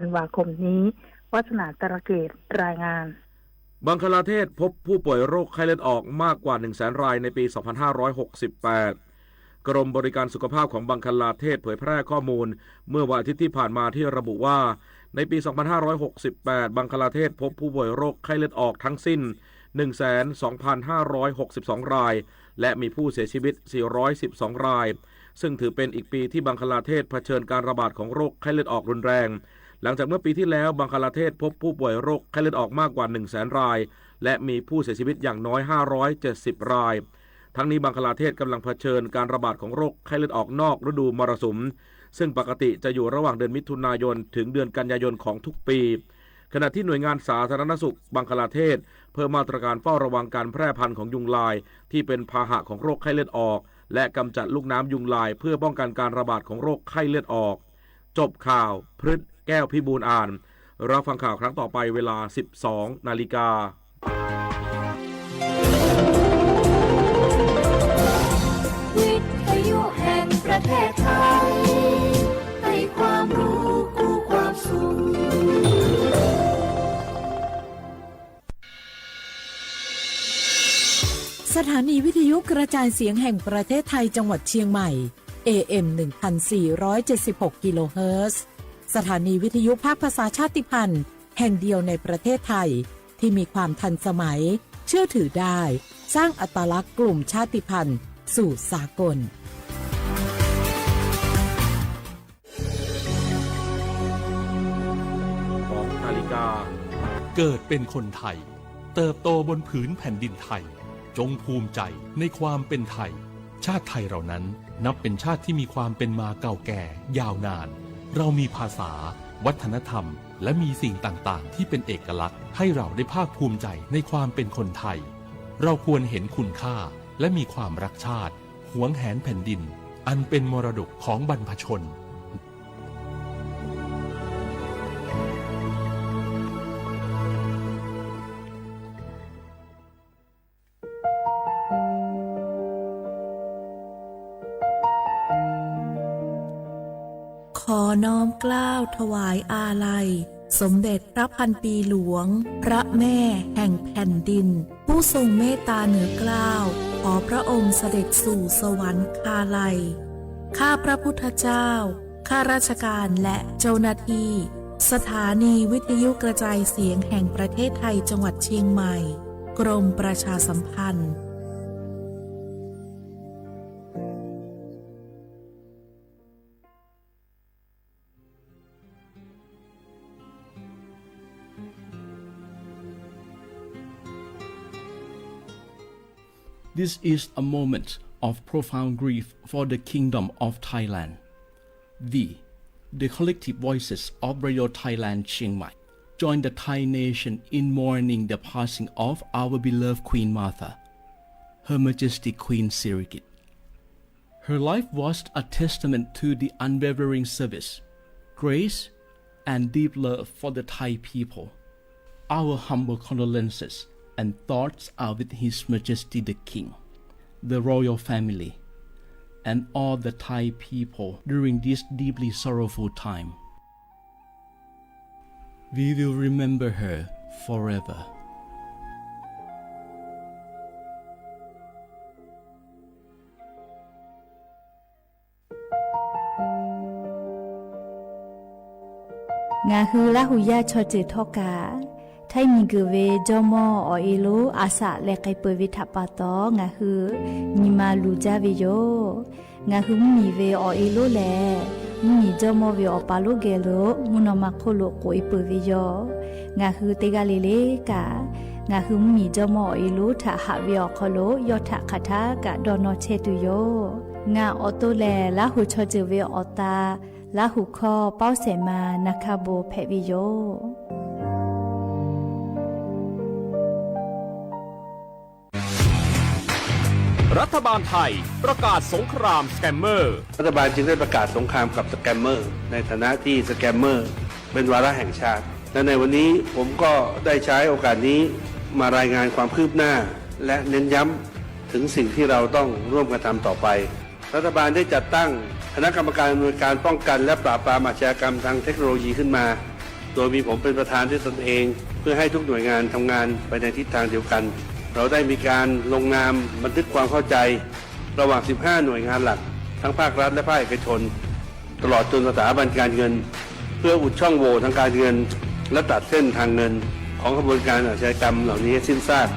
ธันวาคมนี้ วัฒนา ตระเกต รายงาน บังคลาเทศพบผู้ป่วยโรคไข้เลือดออกมากกว่า หนึ่งแสน รายในปี สองพันห้าร้อยหกสิบแปด กรมบริการสุขภาพของบังคลาเทศเผยแพร่ข้อมูลเมื่อวันอาทิตย์ที่ผ่านมาที่ระบุว่า ในปี สองพันห้าร้อยหกสิบแปด บังคลาเทศพบผู้ป่วยโรคไข้เลือดออกทั้งสิ้น หนึ่งแสนสองพันห้าร้อยหกสิบสอง ราย และมีผู้เสียชีวิต สี่ร้อยสิบสอง ราย ซึ่งถือเป็นอีกปีที่บังคลาเทศเผชิญการระบาดของโรคไข้เลือดออกรุนแรง หลังจากเมื่อปีที่แล้วบังคลาเทศพบผู้ป่วยโรคไข้เลือดออกมากกว่า หนึ่งแสน ราย และมีผู้เสียชีวิตอย่างน้อย ห้าร้อยเจ็ดสิบ ราย ทั้งนี้บังคลาเทศกำลังเผชิญการระบาดของโรคไข้เลือดออกนอกฤดูมรสุม ซึ่งปกติจะอยู่ระหว่างเดือนมิถุนายนถึงเดือนกันยายนของทุกปี ขณะที่หน่วยงานสาธารณสุขบังคลาเทศเพิ่มมาตรการเฝ้าระวังการแพร่พันธุ์ของยุงลายที่เป็นพาหะของโรคไข้เลือดออก และกำจัดลูกน้ำยุงลายเพื่อป้องกันการระบาดของโรคไข้เลือดออก จบข่าว พฤษ แก้วพิบูลย์อ่าน รับฟังข่าวครั้งต่อไปเวลา สิบสอง นาฬิกา วิทยุแห่งประเทศไทย ให้ความรู้คู่ความสุข สถานีวิทยุกระจายเสียงแห่งประเทศไทยจังหวัดเชียงใหม่ เอเอ็ม หนึ่งพันสี่ร้อยเจ็ดสิบหก กิโลเฮิรตซ์ สถานีวิทยุภาคภาษาชาติพันธุ์แห่งเดียวในประเทศไทย ที่มีความทันสมัย เชื่อถือได้ สร้างอัตลักษณ์กลุ่มชาติพันธุ์สู่สากล สอง นาฬิกา เกิดเป็นคนไทย เติบโตบนผืนแผ่นดินไทย จงภูมิใจในความเป็นไทย ชาติไทยเรานั้นนับเป็นชาติที่มีความเป็นมาเก่าแก่ยาวนาน เรามีภาษา วัฒนธรรม และมีสิ่งต่างๆ ที่เป็นเอกลักษณ์ให้เราได้ภาคภูมิใจในความเป็นคนไทย เราควรเห็นคุณค่าและมีความรักชาติ หวงแหนแผ่นดิน อันเป็นมรดกของบรรพชน ขอน้อมเกล้าถวายอาลัย สมเด็จพระพันปีหลวง พระแม่แห่งแผ่นดิน ผู้ทรงเมตตาเหนือเกล้า ขอพระองค์เสด็จสู่สวรรคาลัย ข้าพระพุทธเจ้า ข้าราชการและเจ้าหน้าที่ สถานีวิทยุกระจายเสียงแห่งประเทศไทยจังหวัดเชียงใหม่ กรมประชาสัมพันธ์ This is a moment of profound grief for the Kingdom of Thailand. We, the collective voices of Radio Thailand Chiang Mai, join the Thai nation in mourning the passing of our beloved Queen Mother, Her Majesty Queen Sirikit. Her life was a testament to the unwavering service, grace, and deep love for the Thai people. Our humble condolences and thoughts are with His Majesty the King, the royal family, and all the Thai people during this deeply sorrowful time. We will remember her forever. ငါဟု လါဟူယၢ ချီၢ်စူၢ်ထီၣ်ကး ထၢၣ်မံၤကုၢ်ဝဲ ကၠီမီၢ် အီၤအ့လိ အစး လဲၤကဲပၢၢ်ဝဲထးပာ်တီၤ ငါဟု နံၤမၤလူၤကၢ်ဝဲယိၤ. ငါဟု မုၢ်နံၤဝဲ အီၤအ့လိလၢ မုၢ်နံၤကၠီမီၢ်ဝဲ အီၤပၢ်လိၣ်ဂဲၤလိာ် မုၢ်နီၢ်မၤခိၣ်လိာ် ကိးအ့ပၢၢ်ဝဲယိၤ. ငါဟု တဂၤလၢ်လၢ်ကး ငါဟု မုၢ်နံၤ ကၠီမီၢ် အီၤအ့လိ ထးဟးဝဲ အီၤခီလိာ် ယီၢ်ထးခးထးကး ဒီးနီၢ်ဆဲးတုၤယိၤ. ငါအီၤတိၢ်လၢ လါဟူ ချီၢ်စူၢ်ဝဲ အီၤတၢ် လါဟူ ခီ ပီၣ်စဲးမၤ နၤခးဘိ ဖဲးဝဲယိၤ. รัฐบาลไทยประกาศสงครามสแกมเมอร์ รัฐบาลจึงได้ประกาศสงครามกับสแกมเมอร์ ในฐานะที่สแกมเมอร์เป็นวาระแห่งชาติ และในวันนี้ผมก็ได้ใช้โอกาสนี้มารายงานความคืบหน้า และเน้นย้ำถึงสิ่งที่เราต้องร่วมกันทำต่อไป รัฐบาลได้จัดตั้งคณะกรรมการอำนวยการป้องกันและปราบปรามอาชญากรรมทางเทคโนโลยีขึ้นมา โดยมีผมเป็นประธานด้วยตนเอง เพื่อให้ทุกหน่วยงานทำงานไปในทิศทางเดียวกัน เราได้มีการลงนามบันทึกความเข้าใจ ระหว่าง สิบห้า หน่วยงานหลัก ทั้งภาครัฐและภาคเอกชน ตลอดจนสถาบันการเงิน เพื่ออุดช่องโหว่ทางการเงิน และตัดเส้นทางเงิน ของขบวนการอาชญากรรมเหล่านี้ให้สิ้นซาก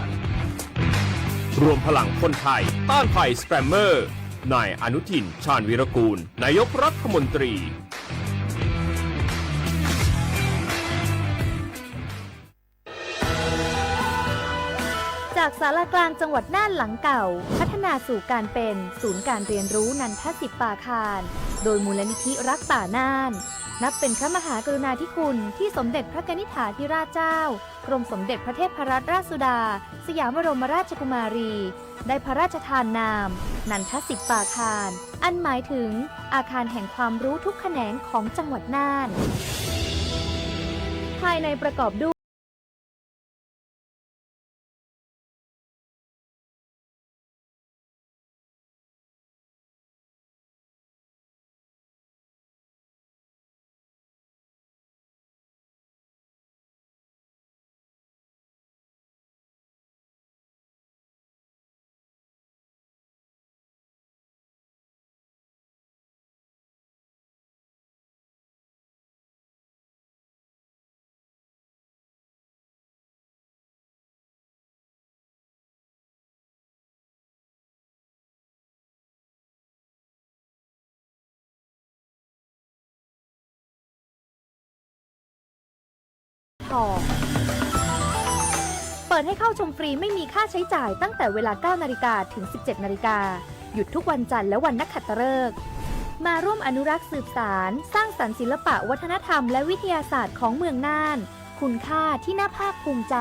รวมพลังคนไทยต้านภัยสแปมเมอร์ นายอนุทิน ชาญวีรกูล นายกรัฐมนตรี จากศาลากลางจังหวัดน่านหลังเก่า พัฒนาสู่การเป็นศูนย์การเรียนรู้นันทสิปปาคาร โดยมูลนิธิรักป่าน่าน นับเป็นพระมหากรุณาธิคุณที่สมเด็จพระกนิษฐาธิราชเจ้า กรมสมเด็จพระเทพรัตนราชสุดา สยามบรมราชกุมารี ได้พระราชทานนาม นันทสิปปาคาร อันหมายถึงอาคารแห่งความรู้ทุกแขนงของจังหวัดน่าน ภายในประกอบด้วย เปิดให้เข้าชมฟรีไม่มีค่าใช้จ่ายตั้งแต่เวลา เก้านาฬิกา ถึง สิบเจ็ดนาฬิกา หยุดทุกวันจันทร์และวันนักขัตฤกษ์ มาร่วมอนุรักษ์สืบสาน สร้างสรรค์ศิลปะวัฒนธรรมและวิทยาศาสตร์ของเมืองน่าน คุณค่าที่น่าภาคภูมิใจ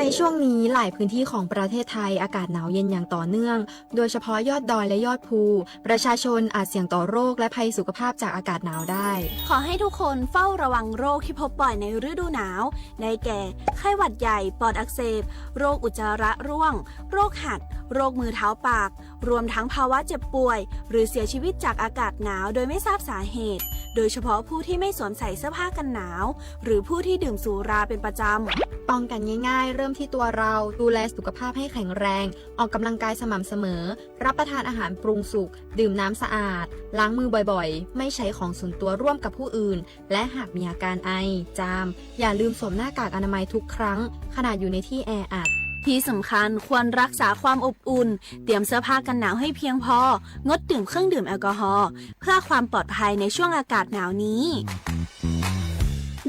ในช่วงนี้หลายพื้นที่ของประเทศไทยอากาศหนาวเย็นอย่างต่อเนื่อง โดยเฉพาะยอดดอยและยอดภู ประชาชนอาจเสี่ยงต่อโรคและภัยสุขภาพจากอากาศหนาวได้ ขอให้ทุกคนเฝ้าระวังโรคที่พบบ่อยในฤดูหนาว ได้แก่ ไข้หวัดใหญ่ ปอดอักเสบ โรคอุจจาระร่วง โรคหัด โรคมือเท้าปาก รวมทั้งภาวะเจ็บป่วย หรือเสียชีวิตจากอากาศหนาวโดยไม่ทราบสาเหตุ โดยเฉพาะผู้ที่ไม่สวมใส่เสื้อผ้ากันหนาว หรือผู้ที่ดื่มสุราเป็นประจำ ป้องกันง่ายๆ เริ่มที่ตัวเรา ดูแลสุขภาพให้แข็งแรง ออกกำลังกายสม่ำเสมอ รับประทานอาหารปรุงสุก ดื่มน้ำสะอาด ล้างมือบ่อยๆ ไม่ใช้ของส่วนตัวร่วมกับผู้อื่น และหากมีอาการไอ จาม อย่าลืมสวมหน้ากากอนามัยทุกครั้ง ขณะอยู่ในที่แออัด ที่สำคัญควรรักษาความอบอุ่น เตรียมเสื้อผ้ากันหนาวให้เพียงพอ งดดื่มเครื่องดื่มแอลกอฮอล์ เพื่อความปลอดภัยในช่วงอากาศหนาวนี้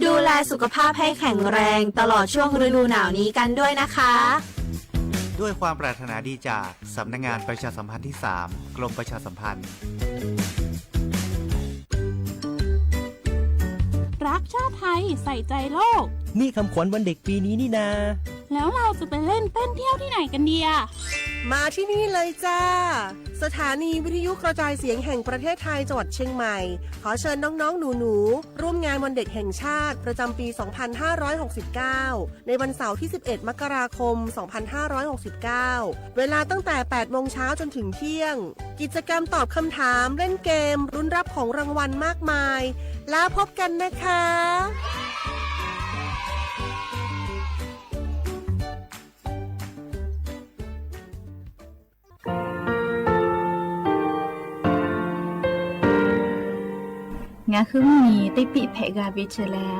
ดูแลสุขภาพให้แข็งแรงตลอดช่วงฤดูหนาวนี้กันด้วยนะคะ ด้วยความปรารถนาดีจากสำนักงานประชาสัมพันธ์ที่สาม กรมประชาสัมพันธ์ รักชาติไทย ใส่ใจโลก นี่คำขวัญวันเด็กปีนี้นี่นา แล้วเราจะไปเล่นเต้นเที่ยวที่ไหนกันดีอะ มาที่นี่เลยจ้า สถานีวิทยุกระจายเสียงแห่งประเทศไทยจังหวัดเชียงใหม่ ขอเชิญน้องๆหนูๆ ร่วมงานวันเด็กแห่งชาติประจำปี สองพันห้าร้อยหกสิบเก้า ในวันเสาร์ที่ สิบเอ็ด มกราคม สองพันห้าร้อยหกสิบเก้า เวลาตั้งแต่ แปดโมงเช้าจนถึงเที่ยง กิจกรรมตอบคำถาม เล่นเกม ลุ้นรับของรางวัลมากมาย แล้วพบกันนะคะ Ngaˬ hui mvuhˇ miˬ teˇ piˆ hpehꞈ g'a ve chi leh,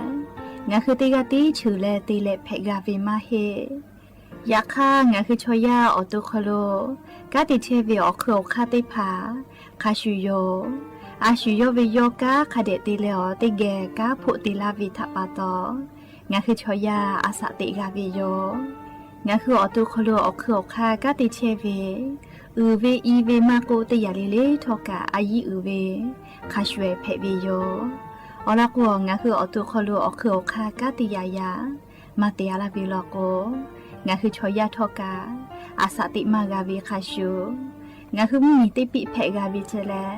ngaˬ hui teˇ g'aˇ tiˉ cheuˬ leh te leh hpehꞈ g'a ve maˇ heˆ. Yaꞈ hk'aˇ, ngaˬ hui chaw yaˇ awˬ to hk'aw lo kanˉ te chehˇ ve awˬ hk'eun awˬ hk'aˇ teˇ hpaˍ hk'a shuˍ yoˬ. A shuˍ yawˇ ve yawˇ kanˉ hk'a dehꞈ te leh awˬ teˇ geh kanˉ hpoˆ te laˇ ve htaꞈ pa taw, ngaˬ hui chaw yaˇ a shaꞈ teꞈ g'a ve yoˬ. Ngaˬ hui awˬ to hk'aw lo awˬ hk'eun awˬ hk'aˇ kanˉ te chehˇ ve, uiˍ ve i ve maˇ k'oˆ, teˇ yanˇ le le htawˇ kaꞈ a yiˉ uiˍ ve hk'a shuˍ hpehꞈ ve yoˬ. Awˬ lawn k'o, ngaˬ hui awˬ to hk'aw lo awˬ hk'eun awˬ hk'aˇ kanˉ te yaꞈ yaꞈ maˇ te a laˇ ve law k'o, ngaˬ hui chaw yaˇ htawˇ kaꞈ a shaꞈ teꞈ maˇ g'a ve hk'a shuˍ, ngaˬ hui mvuhˇ miˬ teˇ piˆ hpehꞈ g'a ve chi leh,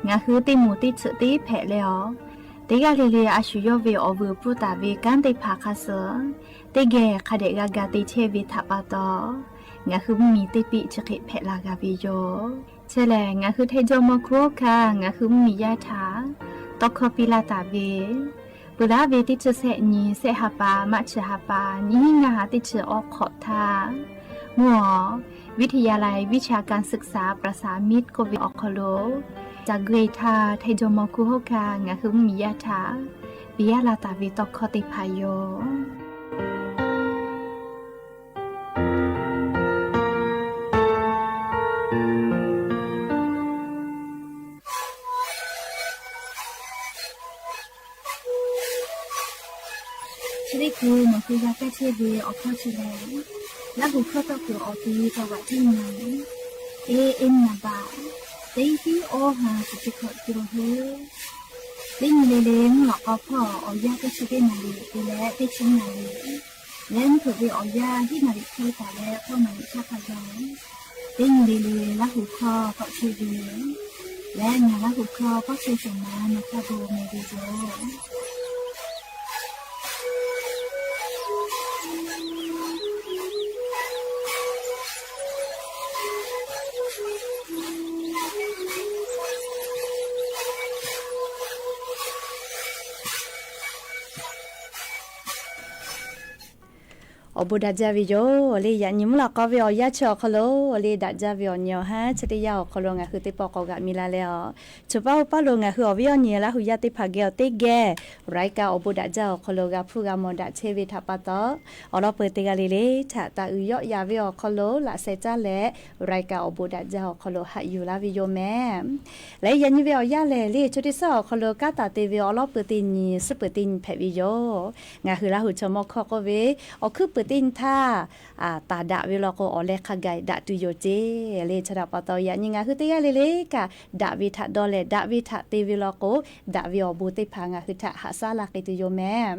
ngaˬ hui teˇ moˍ teˇ tsuhꞈ teˇ hpehꞈ leh awˬ Teˇ g'aˇ le le a shu yawˇ ve awˬ vuiˬ pfuhˇ taˍ ve kanˉ teˇ hpaˍ hk'a suh, teˇ geh hk'a dehꞈ g'a ga te chehˇ ve htaꞈ pa taw, ngaˬ hui mvuhˇmiˬ teˇ piˆ chi hk'e hpehꞈ la g'a ve yoˬ. Chi lehˬ, ngaˬ hui Htaiˍ Jawˇmawˇ Hkunˉ Hawˉ Hkanˇ ngaˬ hui mvuhˇmiˬ yaˇ htaꞈ tawˇ hkawˇ piˇ laˇ taˍ ve, peuˬ laˉ ve teˇ chi sehˆ nyi, sehˆ ha pa, maˇ chi ha pa, nyiˇ hinˉ ngaˇ ha teˇ chi awˇ hk'awꞈ htaˇ, mvuhˇ awˬ วิทยาลัยวิชาการศึกษาประสามิตร k'oˆ ve awˬ hk'aw lo, caˬ gui htaˇ Htaiˍ Jawˇmawˇ Hkunˉ Hawˉ Hkanˇ ngaˬ hui mvuhˇmiˬ yaˇ htaꞈ piˇ laˇ taˍ ve tawˇ hkawˇ teˇ hpaˍ yoˬ. Chi teˇ hkui nawˬ hui g'a kaˇ chehˇ ve awˬ hkawˇ chi lehˬ, Laˇ hu hkawˇ tawˇ kuiˬ awˬ ti tawˇ g'aꞈ tiˉ nyi, teˇ eˉ naˍ baꞈ, teˇ hiˉ awˇ ha chi teˇ hkawꞈ te lo hui. Teˇ nyi le le mvuhˇ lawꞈ k'aw hpawˇ awˬ yanˇ teˇ chi teˇ naˍ riˍ te leh teˇ chi naˍ riˍ, leh mvuhˇ hpeuꞈ ve awˬ yanˇ hiˉ naˍ riˍ hk'e taˍ leh hpawˇ naˍ riˍ htaˇ hk'a gaˬ, teˇ nyi le le Laˇ hu hkawˇ tawˆ chehˇ ve, leh ngaˬ Laˇ hu hkawˇ tawˆ chehˇ shawˍ ma nawˬ hk'a gaˬ meh ve yoˬ. Awˬ bon daꞈ jaˇ ve yoˬ le. Yaꞈ nyi mvuhˇ lawꞈ k'aw ve awˬ yanˇ chi awˬ hk'aw lo le, daꞈ jaˇ ve awˬ nyi awˬ haˉ chi teˇ yanˇ awˬ hk'aw lo ngaˬ hui teˇ pawˆ k'awꞈ g'aꞈ mi la leh a, choˬ paˇ oˇ paˇ lo ngaˬ hui awˬ viˉ awˬ nyi Laˇ hu yaˇ teˇ hpaˍ geh awˬ teˇ geh รายการ awˬ bon daꞈ jaˇ awˬ hk'aw lo g'a hpuˇ g'a mawˬ daꞈ chehˇ ve htaꞈ pa taw, awˬ lawn peuˬ teˇ g'aˇ le le htaꞈ taˍ uiˍ yawˆ yan ve awˬ hk'aw lo laꞈ sheh caˇ leh, รายการ awˬ bon daꞈ jaˇ awˬ hk'aw lo haꞈ yuˬ laˇ ve yoˬ meh. Leh yaꞈ nyi ve awˬ yanˇ lehˬ le, chi teˇ suhˉ awˬ hk'aw lo kanˉ taˍ te ve awˬ lawn peuˬ teˇ nyi, suhˉ peuˬ teˇ nyi hpehꞈ ve yoˬ. Ngaˬ hui Laˇ hu chaw mawˇ hkawˇ k'oˆ ve, awˬ hkuiˉ peuˬ teˇ nyi htaˇ, taˍ daꞈ ve law k'o, awˬ leh hk'a gaˬ daꞈ tuˬ yoˬ ceˇ le. Chi htaꞈ pa taw, yaꞈ nyi ngaˬ hui teˇ g'aˇ le le kaꞈ daꞈ ve htaꞈ dawˇ leh, daꞈ ve htaꞈ te ve law k'o, daꞈ ve awˬ bon teˇ hpaˍ ngaˬ hui htaꞈ haꞈ shaˉ la k'ai tuˬ yoˬ meh.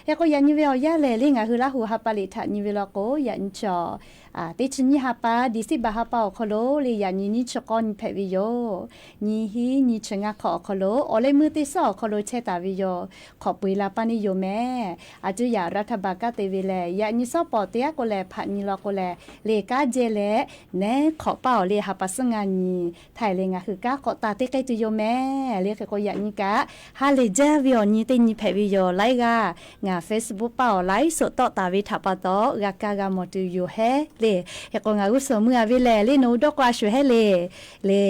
Hk'e k'o, yaꞈ nyi ve awˬ yanˇ lehˬ le, ngaˬ hui Laˇ hu ha pa liꞈ htaꞈ nyi ve law k'o, yaꞈ nyi chaw teˇ chi nyiˇ ha pa, December ha pa awˬ hk'aw lo le, yaꞈ nyi nyiˇ chi k'awˇ nyi hpehꞈ ve yoˬ. Nyiˇ hinˉ nyiˇ chi ngaˇ hk'awꞈ awˬ hk'aw lo awˬ leh meuˇ teˇ suhˉ awˬ hk'aw lo chehˇ taˍ ve yoˬ. Hk'awꞈ peu eˬ la paˇ neˇ yoˬ meh. A cuˇ yaꞈ รัฐบาล kanˉ te ve lehˬ, yaꞈ nyi suhˉ pawˍ teˇ g'aˇ k'o lehˬ, hpaꞈ nyi law k'o lehˬ, le kanˉ jehˇ leh, neˉ hk'awꞈ paˇ awˬ le ha pa suhˉ ngaˇ nyi htaˇ le ngaˬ hui kanˉ k'awꞈ taˍ teˇ k'ai tuˬ yoˬ meh. Le hk'e k'o, yaꞈ nyi kaꞈ ha lehˬ jaˇ ve awˬ nyi teˇ nyi hpehꞈ ve yoˬ. Laiˉ g'aˇ ngaˬ Facebook paˇ awˬ laiˉ soꞈ tawˆ taˍ ve htaꞈ pa taw, g'a kaˇ g'a mawˬ tuˬ yoˬ hehˉ le. Hk'e k'o, ngaˬ g'uˇ suhˍ meuˇ a ve lehˬ le, nawˬ hui dawˇ k'o a shuˍ hehˉ le. Le,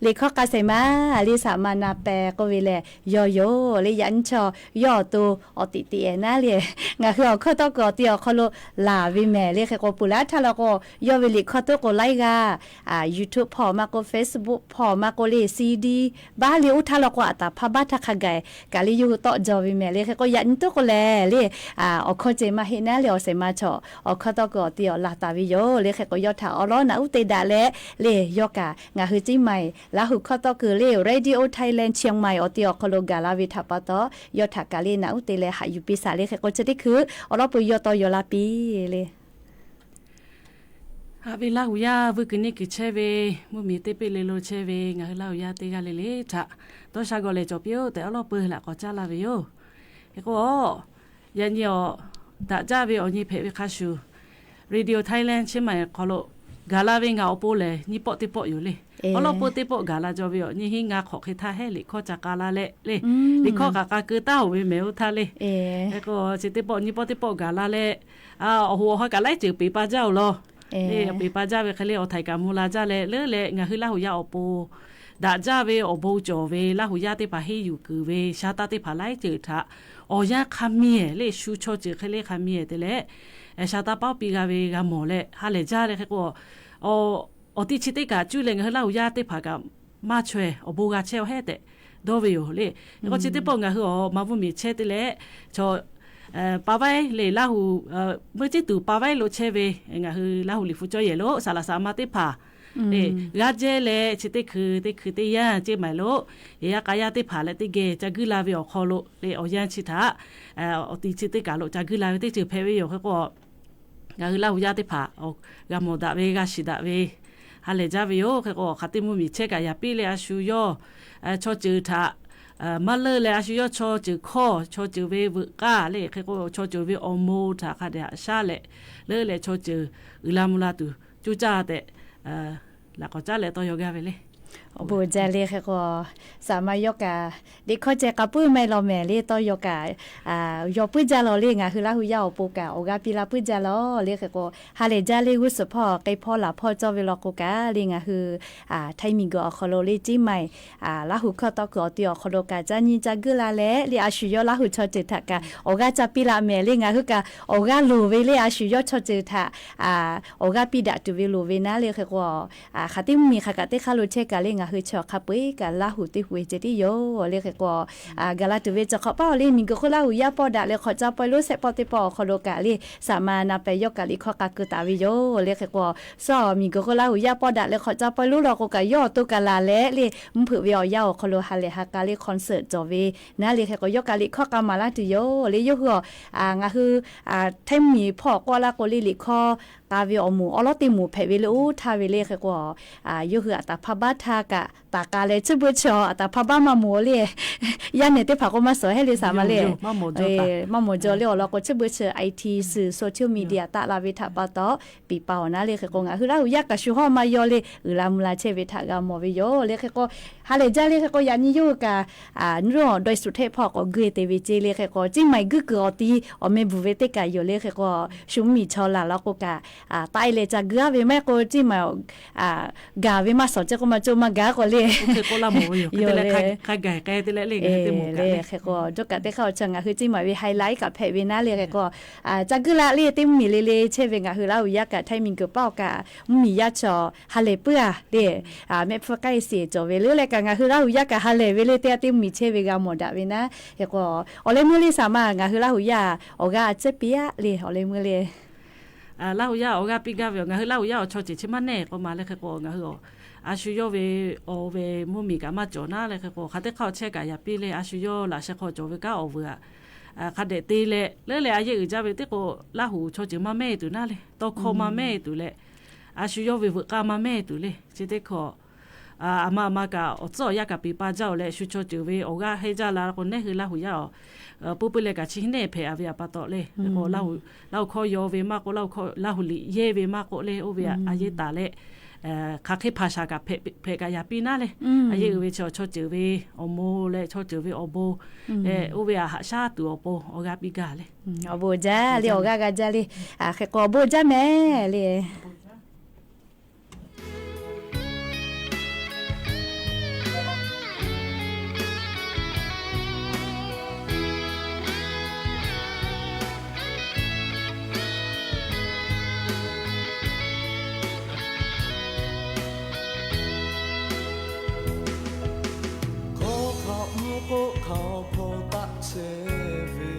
liꞈ hkawˇ k'a shehˍ ma le, saˍ ma na peh k'oˆ ve lehˬ, yawˇ yoˬ le. Yaꞈ nyi chaw yawˇ awˬ to awˬ tiꞈ tiꞈ ehˍ naˉ le, ngaˬ hui awˬ hkawˇ tawˇ kuiˬ awˬ ti awˬ hk'aw lo laˬ ve mehˍ. Le hk'e k'o, peuˬ laˉ htaˇ law k'o, yawˇ ve liꞈ hkawˇ toˉ k'o laiˉ g'aˇ YouTube hpawˇ maˇ k'o, Facebook hpawˇ maˇ k'o le, CD baˇ le, oˇ htaˇ law k'o, aˬ taˍ hpaˇ baˇ htaˇ hk'a gaˬ kaꞈ le yawˇ hui tawˆ jaw ve mehˍ. Le hk'e k'o, yaꞈ nyi toˉ k'o lehˬ le, awˬ hkawˇ ceh maˇ heˆ naˉ le, awˬ shehˍ ma chaw awˬ hkawˇ tawˇ kuiˬ awˬ ti awˬ laˬ taˍ ve yoˬ. Le hk'e k'o, yawˇ htaꞈ awˬ lawn naꞈ uˉ te daꞈ leh le, yawˇ kaꞈ ngaˬ hui Chiang Mai Laˇ hu hkawˇ tawˇ kuiˬ le, Radio Thailand Chiang Mai awˬ ti awˬ hk'aw lo gaˬ la ve htaꞈ pa taw, yawˇ htaꞈ kaꞈ le naꞈ uˉ te leh haꞈ yuˬ piˇ shaˍ. Le hk'e k'o, chi teˇ hkui awˬ lawn peuˬ yawˇ tawˇ yaw laˇ piˇ le. Haꞈ ve Laˇ hu yaˇ vuiˇ kuiˬ neˇ kuiˬ chehˇ ve mvuhˇ miˬ teˇ peˆ le lo chehˇ ve ngaˬ hui Laˇ hu yaˇ teˇ g'aˇ le le htaꞈ dawˇ sha g'aw lehˬ cawˬ piˇ-oˆ tehꞈ awˬ lawn peuˬ laꞈ k'awꞈ caˇ laˇ ve yoˬ. Hk'e k'o, yaꞈ nyi awˬ daꞈ jaˇ ve awˬ nyi hpehꞈ ve hk'a shuˍ, Radio Thailand Chiang Mai hk'aw lo gaˬ la ve ngaˬ awˬ pon lehˬ nyiˇ pawˆ teˇ pawˆ yoˬ le. Awˬ lawn peuˬ teˇ pawˆ gaˬ la jaw ve awˬ nyi hiˉ ngaˇ hk'awꞈ hk'e htaˇ hehˉ liꞈ hkawˇ ca k'a laˇ leh le, liꞈ hkawˇ k'aꞈ k'a keu taˉ-oˬ ve mehˍ oˇ htaˇ le. Hk'e k'o, chi teˇ pawˆ nyiˇ pawˆ teˇ pawˆ gaˬ la leh, awˬ hoꞈ awˬ ha kaꞈ laiˉ ceuˬ peˍ pa jaˇ-oˬ law. Peˍ pa jaˇ ve hk'e le, awˬ htaiˍ kaꞈ mvuh la jaˇ leh leuˉ leh, ngaˬ hui Laˇ hu yaˇ awˬ pon daꞈ jaˇ ve awˬ bon cawˬ ve Laˇ hu yaˇ teˇ hpaˍ henˇ yuˬ kuiˬ ve sha taˇ teˇ hpaˍ laiˉ ceuˬ htaꞈ awˬ yanˇ hk'a miˬ-ehˍ le, shu chaw ceuˬ hk'e le hk'a miˬ-ehˍ te leh, sha taˇ paˉ piˇ g'a ve g'a mawˬ leh ha lehˬ jaˇ le. Hk'e k'o, awˬ ti chi teˇ kaꞈ cuˇ leh ngaˬ hui Laˇ hu yaˇ teˇ hpaˍ kaꞈ maˇ chaweh awˬ bon g'a chehˇ-oˬ hehˉ tehꞈ dawˇ ve yoˬ le. Hk'e k'o, chi teˇ pawˆ ngaˬ hui awˬ ma vuiˇ miˬ chehˇ te leh, chaw pa vaiˉ le Laˇ hu, meuˇ ceˉ tuˬ pa vaiˉ lo chehˇ ve ngaˬ hui Laˇ hu liꞈ hpu cawˇ yehˬ lo saˍ laꞈ saˍ ma teˇ hpaˍ le g'aˇ jehˇ leh, chi teˇ hkui teˇ hkui teˇ yanˇ Chiang Mai lo yehˬ yaˇ k'a yaˇ teˇ hpaˍ leh teˇ geh ca guiˇ la ve awˬ hk'aw lo le, awˬ yanˇ chi htaꞈ awˬ ti chi teˇ kaꞈ lo ca guiˇ la ve teˇ ceuˬ hpehꞈ ve yoˬ. Hk'e k'o, ngaˬ hui Laˇ hu yaˇ teˇ hpaˍ g'a mawˬ daꞈ ve, g'a shiˍ daꞈ ve ha lehˬ jaˇ ve yoˬ. Hk'e k'o, hk'aˬ teˇ mvuhˇ miˬ chehˇ kaꞈ yaꞈ piˇ leh a shu yawˇ chaw ceuˬ htaꞈ maˇ leuˆ leh a shu yawˇ chaw ceuˬ hkawˇ, chaw ceuˬ ve veuꞈ k'aˇ le hk'e k'o, chaw ceuˬ ve awˬ moˍ htaꞈ hk'a dehꞈ haꞈ shaˉ leh, leuˆ leh chaw ceuˬ uiˍ la mvuh la tuˬ coˇ caˇ tehꞈ laꞈ k'awꞈ caˉ leh tawˇ yaw gaˇ ve le. Awˬ bon jaˇ le hk'e k'o, saˍ ma yawˇ kaꞈ liꞈ hkawˇ ceh k'a puiˉ maˇ heˆ law mehˍ le, tawˇ yaw kaꞈ yaw puiˉ jaˇ law le. Ngaˬ hui Laˇ hu yaˇ awˬ pon kaꞈ awˬ g'aˇ piˇ la puiˉ jaˇ law le hk'e k'o, ha lehˬ jaˇ le g'uˇ suhˍ hpawˇ k'e hpawˇ laˬ hpawˇ cawˇ ve law k'o kaꞈ le, ngaˬ hui Htaiˇ miˬguiˬ awˬ hk'aw lo le Ciˇ Maiˍ Laˇ hu hkawˇ tawˇ kuiˬ awˬ ti awˬ hk'aw lo kaꞈ ca nyi ca guiˇ la leh le, a shu yawˇ Laˇ hu chaw ceuˬ htaꞈ kaꞈ awˬ g'aˇ ca piˇ la mehˍ le. Ngaˬ hui kaꞈ awˬ g'aˇ loˍ ve le, a shu yawˇ chaw ceuˬ htaꞈ awˬ g'aˇ piˇ daꞈ tuˬ ve loˍ ve naˉ le hk'e k'o, hk'aˬ teˇ mvuhˇmiˬ hk'aˬ kaꞈ teˇ hk'aˇ lo chehˇ kaꞈ le, ngaˬ hui chi awˬ hk'a peu-eˬ kaꞈ Laˇ hu teˇ hu ve ceh tiˉ yoˬ le hk'e k'o, gaˬ la tuˬ ve chi hk'awꞈ paˉ awˬ le, miˬguiˬ hk'oˆ Laˇ hu yaˇ pawˇ daꞈ leh hk'awꞈ ca paw-e lonˉ shehˆ pawˆ teˇ pawˆ awˬ hk'aw lo kaꞈ le, saˍ ma na pehˍ yawˇ kaꞈ liꞈ hkawˇ k'a keu taˍ ve yoˬ le hk'e k'o, suh miˬguiˬ hk'oˆ Laˇ hu yaˇ pawˇ daꞈ leh hk'awꞈ ca paw-e lonˉ law k'o kaꞈ yawˇ awˬ to kaꞈ laˬ leh le, mvuhˇ hpeuꞈ ve awˬ yanˇ awˬ hk'aw lo ha lehˬ ha k'a le concert cawˬ ve naˉ le hk'e k'o, yawˇ kaꞈ liꞈ hkawˇ k'a maˍ laˇ tuˬ yoˬ le. Yawˇ hui a, ngaˬ hui Htaiˇ mvuhˇmiˬ hpawˇ k'awꞈ laˇ k'o le, liꞈ hkawˇ k'a ve awˬ moˍ awˉ lawˉ teˇ moˍ hpehꞈ ve le, oˇ htaˇ ve le hk'e k'o, yawˇ hui aˬ taˍ hpaˇ baˆ htaˇ kaꞈ taˍ k'a leh chi beuꞈ chi aˬ taˍ hpaˇ baˆ maˇ moˍ le, yaˇ nehˬ teˇ hpaˍ k'o maˇ suhˍ heˆ le saˍ ma le, maˇ mawˬ jaw le awˬ lawn k'o chi beuꞈ chi I T suhˍ social media taˆ la ve htaꞈ pa taw, piˍ pa awˬ naˉ le hk'e k'o, ngaˬ hui Laˇ hu yaˇ kaꞈ shu hawˇ maˇ yaw le, uiˍ la mvuh la chehˇ ve htaꞈ g'a mawˬ ve yoˬ le hk'e k'o, ha lehˬ jaˇ le hk'e k'o, yaꞈ nyi yawˇ hui kaꞈ, nyiˇ ronˉ dawˇ suhˍ hteˆ hpawˇ k'awꞈ guˇ te ve ce le hk'e k'o, Ciˇ Maiˍ guˇ kuiˬ awˬ ti awˬ meh bvuhˬ ve teˇ kaꞈ yoˬ le hk'e k'o, shu mvuhˇmiˬ chaw laˬ law k'o kaꞈ, taˆ e leh ca guˇ aˉ ve maˇ heˆ k'o, Ciˇ Maiˍ gaˬ ve maˇ shawˍ ceh k'o maˇ co maˇ gaˬ k'o le, yoˬ le, hk'e k'o, jawˇ kaꞈ teˇ hk'aˇ awˬ chaw ngaˬ hui Ciˇ Maiˍ ve highlight kaꞈ hpehꞈ ve naˉ le hk'e k'o, ca guˇ la le teˇ mvuhˇmiˬ le le chehˇ ve ngaˬ hui Laˇ hu yaˇ kaꞈ Htaiˇ miˬguiˬ paˆ awˬ kaꞈ mvuhˇmiˬ yaˇ chaw ha lehˬ puiˉ a le, mehˆ hpfuhˇ k'ai siˍ cawˬ ve le leh kaꞈ ngaˬ hui Laˇ hu yaˇ kaꞈ ha lehˬ ve le teˇ g'aˇ teˇ mvuhˇmiˬ chehˇ ve g'a mawˬ daꞈ ve naˉ hk'e k'o, awˬ leh meuˇ le saˍ ma ngaˬ hui Laˇ hu yaˇ awˬ g'aˇ a cehˇ piˇ aˉ le awˬ leh meuˇ le. Laˇ hu yaˇ awˬ g'aˇ piˇ gaˇ ve ngaˬ hui Laˇ hu yaˇ awˬ chaw ceuˬ chi maˇ nehˬ k'o ma le hk'e k'o, ngaˬ hui a shu yawˇ ve awˬ ve mvuhˇmiˬ kaꞈ maˇ cawˬ naˉ le hk'e k'o, hk'aˬ teˇ hk'aˇ awˬ chehˇ kaꞈ yaꞈ piˇ le, a shu yawˇ laꞈ sheh hk'aw cawˬ ve kanˉ awˬ vuiˬ aꞈ hk'a dehꞈ te leh leuˉ leh a yeˇ uiˍ jaˇ ve teˇ k'o, Laˇ hu chaw ceuˬ maˇ mehˇ tuˬ naˉ le, tawˇ hkawˇ maˇ mehˇ tuˬ leh, a shu yawˇ ve veuꞈ k'aˇ maˇ mehˇ tuˬ le, chi teˇ hk'awꞈ aˬ ma aˬ ma kaꞈ awˬ tcuhˉ awˬ yanˇ kaꞈ piˍ pa jaˇ-oˬ leh, shu chaw ceuˬ ve awˬ g'aˇ heˆ jaˇ la k'o, neˉ hui Laˇ hu yaˇ awˬ puiˉ puiˉ leh kaꞈ chi neˉ hpehꞈ a ve aꞈ pa taw le. Laˇ hu hkawˇ yaw ve maˇ k'oˆ, Laˇ hu liꞈ yehˇ ve maˇ k'oˆ le, oˇ ve a yeˇ taˍ leh hk'aˬ hk'e hpaˍ shaˍ kaꞈ hpehꞈ kaꞈ yaꞈ piˇ naˉ le. A yeˇ uiˍ ve chi chaw ceuˬ ve awˬ moˍ leh chaw ceuˬ ve awˬ bon, oˇ ve aꞈ haꞈ shaˉ tuˬ awˬ pon awˬ g'aˇ piˇ gaˇ le. Awˬ bon jaˇ le, awˬ g'aˇ g'a jaˇ le. Hk'e k'o awˬ bon jaˇ mehˍ le. Hk'aw hk'aoꞈ mvuhˇ k'oˆ hk'aoꞈ hpaw taˆ chehˇ ve,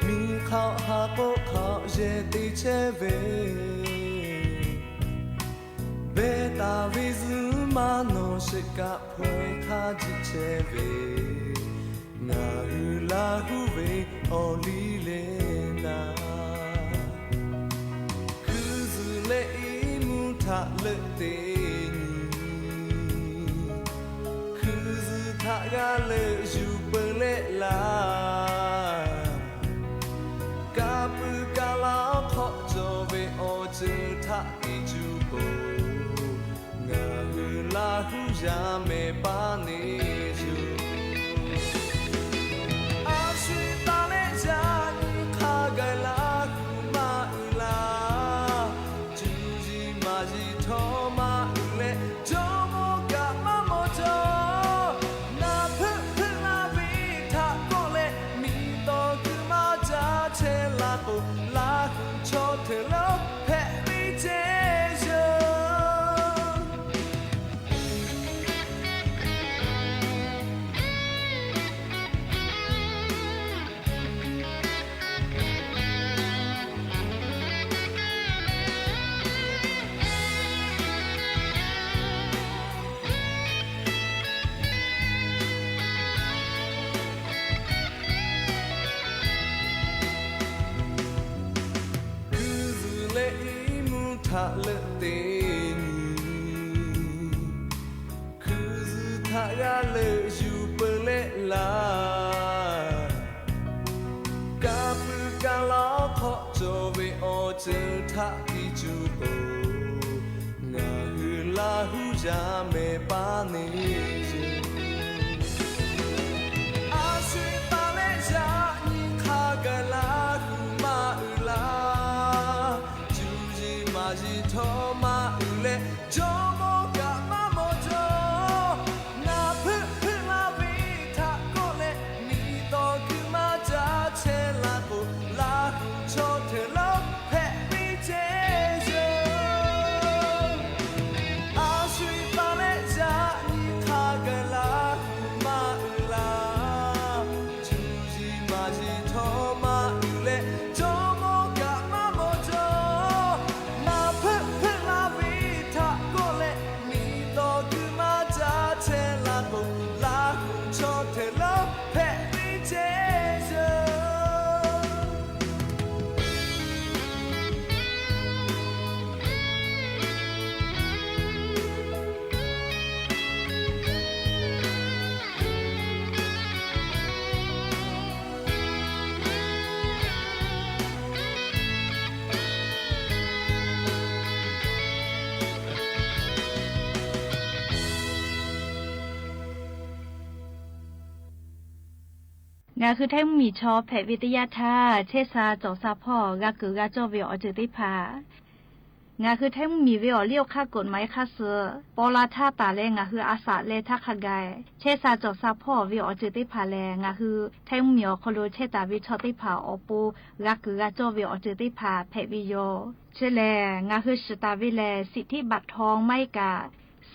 miˬ hk'aoꞈ ha k'oˆ hk'aoꞈ yehˬ te chehˇ ve, beh taˍ ve zuhꞈ maˇ nawˬ sheˍ kaꞈ hpaw-e hk'aˇ jiˆ chehˇ ve, ngaˬ hui Laˇ huˉ ve awˬ liˇ leh naˍ, hkui zuhˬ leh iˉ mvuhˇ htaꞈ leuˆ te nyi, hkui zuhˬ htaꞈ g'a leuˆ yuˬ peu leh laˇ, ka pui ka laˇ hk'awꞈ cawˬ ve awˬ ceuˬ htaꞈ te cuˇ k'o, ngaˬ hui Laˇ huˉ yaˇ mehˍ paˇ neˇ yuˬ. A shu taˍ leh yaꞈ nyi hk'a gaˬ Laˇ huˉ maˇ uiˍ laˇ, cuˇ yiˍ maˍ yiˍ htawˇ maˇ uiˍ leh, jawˇ mawˇ kaꞈ maˇ mawˬ cawˬ. Naˍ hpeuˆ hpeuˆ laˇ ve htaꞈ kawˆ leh, miˬ tawˍ kuiˬ maˇ caˇ chehˇ la k'o, Laˇ huˉ chaw hteꞈ lawˇ hpehꞈ ve ceh yoˬ. Hkui zuhˬ leh iˉ mvuhˇ htaꞈ leuˆ te nyi, hkui zuhˬ htaꞈ G'a leuꞈ yuˬ peuˬ leh laˬ, ka puiˉ ka laˇ hk'awꞈ cawˬ ve awˬ ceuˬ htaꞈ piˇ cuˇ peuˬ. Ngaˬ hui Laˇ huˉ yaˇ mehˍ paˇ neˇ yuˬ. A shu-e pa leh yaꞈ nyi hk'a gaˬ Laˇ huˉ maˇ uiˍ laˇ. Cuˇ yiˍ maˍ yiˍ htawˇ maˇ uiˍ leh, jawˇmawˇ kaꞈ maˇ mawˬ jaw. Ngaˬ hpeuˆ hpeuˆ laˇ ve htaꞈ kawˆ leh, miˬ tawˍ kuiˬ maˇ caˇ chehˇ la k'o, Laˇ huˉ chaw hteꞈ lonˉ hpehꞈ piˇ chehˇ yoˬ. A shu-e pa leh yaꞈ nyi hk'a gaˬ Laˇ huˉ maˇ uiˍ laˇ. Cuˇ yiˍ maˍ yiˍ htawˇ maˇ uiˍ leh, jawˇmawˇ kaꞈ maˇ mawˬ jaw. Ngaˬ hpeuˆ hpeuˆ laˇ ve htaꞈ kawˆ leh, miˬ tawˍ kuiˬ maˇ caˇ chehˇ la k'o, Laˇ huˉ chaw hteꞈ lonˉ hpehꞈ piˇ chehˇ yoˬ. Ngaˬ hui Htaiˇ mvuhˇmiˬ chaw hpehꞈ ve teˇ yanˇ htaˇ, chehˇ sha cawˬ sha hpawˇ g'a kuiˬ g'a cawˇ ve awˬ ceuˬ teˇ hpaˍ, ngaˬ hui Htaiˇ mvuhˇmiˬ ve awˬ liˇ awˬ hk'aˇ กฎหมาย hk'aˇ suh paw la htaˇ taˍ leh ngaˬ hui a shaꞈ leh htaˇ hk'a gaˬ, chehˇ sha cawˬ sha hpawˇ ve awˬ ceuˬ teˇ hpaˍ lehˬ, ngaˬ hui Htaiˇ mvuhˇmiˬ awˬ hk'aw lo chehˇ taˍ ve chaw teˇ hpaˍ awˬ pon g'a kuiˬ g'a cawˇ ve awˬ ceuˬ teˇ hpaˍ hpehꞈ ve yoˬ. Chi lehˬ, ngaˬ hui shiˍ taˍ ve lehˬ, สิทธิบัตรทอง maˇ heˆ kaꞈ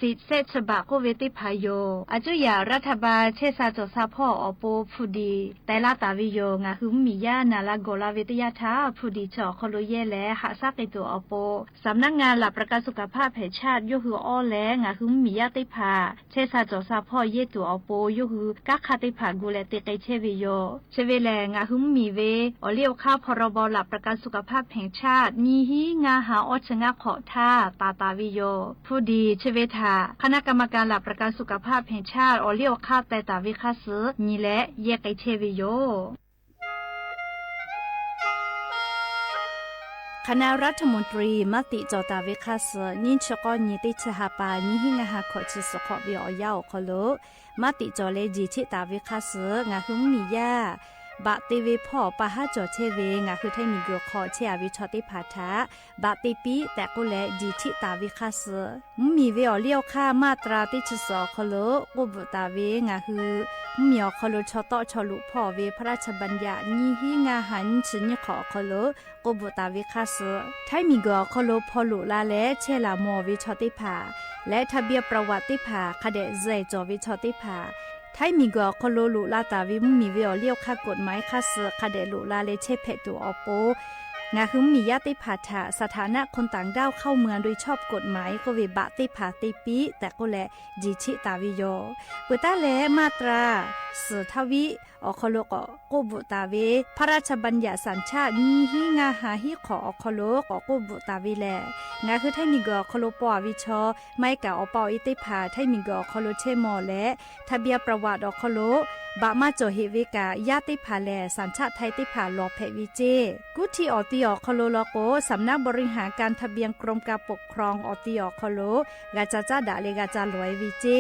สิทธิ์เศษฉบับ k'oˆ ve teˇ hpaˍ yoˬ. A cuˉ yaꞈ รัฐบาล chehˇ sha cawˬ sha hpawˇ awˬ pon ผู้ดี teh laˇ taˍ ve yoˬ. Ngaˬ hui mvuhˇmiˬ yaˇ naˍ la gawˬ la ve teˇ yanˇ htaˇ, ผู้ดี chi awˬ hk'aw lo yehˇ leh haꞈ shaˉ k'ai tuˬ awˬ pon, สำนักงานหลักประกันสุขภาพแห่งชาติ yawˇ hui awˇ leh ngaˬ hui mvuhˇmiˬ yaˇ teˇ hpaˍ chehˇ sha cawˬ sha hpawˇ yehˇ tuˬ awˬ pon yawˇ hui kanˉ hk'aˇ teˇ hpaˍ gu leh te k'ai chehˇ ve yoˬ. Chi ve lehˬ, ngaˬ hui mvuhˇmiˬ ve awˬ liˇ awˬ hk'aˇ พรบหลักประกันสุขภาพแห่งชาติ nyiˇ hinˉ ngaˇ ha awˇ chi ngaˇ hk'awꞈ htaˇ taˍ taˍ ve yoˬ. ผู้ดี chi ve htaꞈ คณะกรรมการหลักประกันสุขภาพแห่งชาติ awˬ liˇ awˬ hk'aˇ teh taˍ ve hk'aˇ suh nyi leh yehˇ k'ai chehˇ ve yoˬ. คณะรัฐมนตรี maˇ tiꞈ cawˬ taˍ ve hk'aˇ suh nyiˇ chi k'awˇ nyi teˇ chi ha pa nyiˇ hinˉ ngaˇ ha hkawꞈ chi suhˍ hk'awꞈ ve awˬ yanˇ awˬ hk'aw lo maˇ tiꞈ cawˬ leh jeˬ cheˆ taˍ ve hk'aˇ suh, ngaˬ hui mvuhˇmiˬ yaˇ baꞈ te ve hpawˇ pa haˉ cawˬ chehˇ ve ngaˬ hui Htaiˇ miˬguiˬ hk'aw chehˇ a ve chaw teˇ hpaˍ htaꞈ baꞈ te piˇ tehꞈ k'oˆ leh jeˬ cheˆ taˍ ve hk'aˇ suh, mvuhˇmiˬ ve awˬ liˇ awˬ hk'aˇ มาตรา teˇ chi suhˍ awˬ hk'aw lo k'oˆ bvuhꞈ taˍ ve ngaˬ hui mvuhˇmiˬ awˬ hk'aw lo chaw tawˆ chaw loꞈ hpawˇ ve พระราชบัญญัติ nyiˇ hinˉ ngaˇ ha nyiˇ chi nyiˇ hk'awꞈ awˬ hk'aw lo k'oˆ bvuhꞈ taˍ ve hk'aˇ suh, Htaiˇ miˬguiˬ awˬ hk'aw lo hpaw loꞈ la leh chehˇ laˬ mawˬ ve chaw teˇ hpaˍ leh ทะเบียนประวัติ teˇ hpaˍ hk'a dehꞈ zuhꞈ cawˬ ve chaw teˇ hpaˍ, Htaiˇ miˬguiˬ awˬ hk'aw lo loꞈ la taˍ ve mvuhˇmiˬ ve awˬ liˇ awˬ hk'aˇ กฎหมาย hk'aˇ suh hk'a dehꞈ loꞈ la leh chehˇ hpehꞈ tuˬ awˬ pon, ngaˬ hui mvuhˇmiˬ yaˇ teˇ hpaˍ htaꞈ สถานะคนต่างด้าวเข้าเมืองโดยชอบกฎหมาย k'oˆ ve baꞈ teˇ hpaˍ te piˇ tehꞈ k'oˆ leh jeˬ cheˆ taˍ ve yoˬ. Peuˬ taˉ leh มาตรา suhˍ htaˇ viˆ awˬ hk'aw lo k'awꞈ k'oˆ bvuhꞈ taˍ ve พระราชบัญญัติสัญชาติ nyiˇ hinˉ ngaˇ ha hiˉ hk'awꞈ awˬ hk'aw lo k'awꞈ k'oˆ bvuhꞈ taˍ ve lehˬ, ngaˬ hui Htaiˇ miˬguiˬ awˬ hk'aw lo paw a ve chaw maˇ heˆ kaꞈ awˬ pa awˬ e teˇ hpaˍ Htaiˇ miˬguiˬ awˬ hk'aw lo chehˇ mawˬ leh ทะเบียนประวัติ awˬ hk'aw lo baꞈ maˇ cawˬ heꞈ ve kaꞈ yaˇ teˇ hpaˍ lehˬ สัญชาติไทย teˇ hpaˍ lawˬ hpehꞈ ve ceˇ. Kuˇ htiˇ awˬ ti awˬ hk'aw lo law k'o สำนักบริหารการทะเบียน กรมการปกครอง awˬ ti awˬ hk'aw lo g'a ca caˉ daꞈ leh g'a ca lawˬ e ve ceˇ.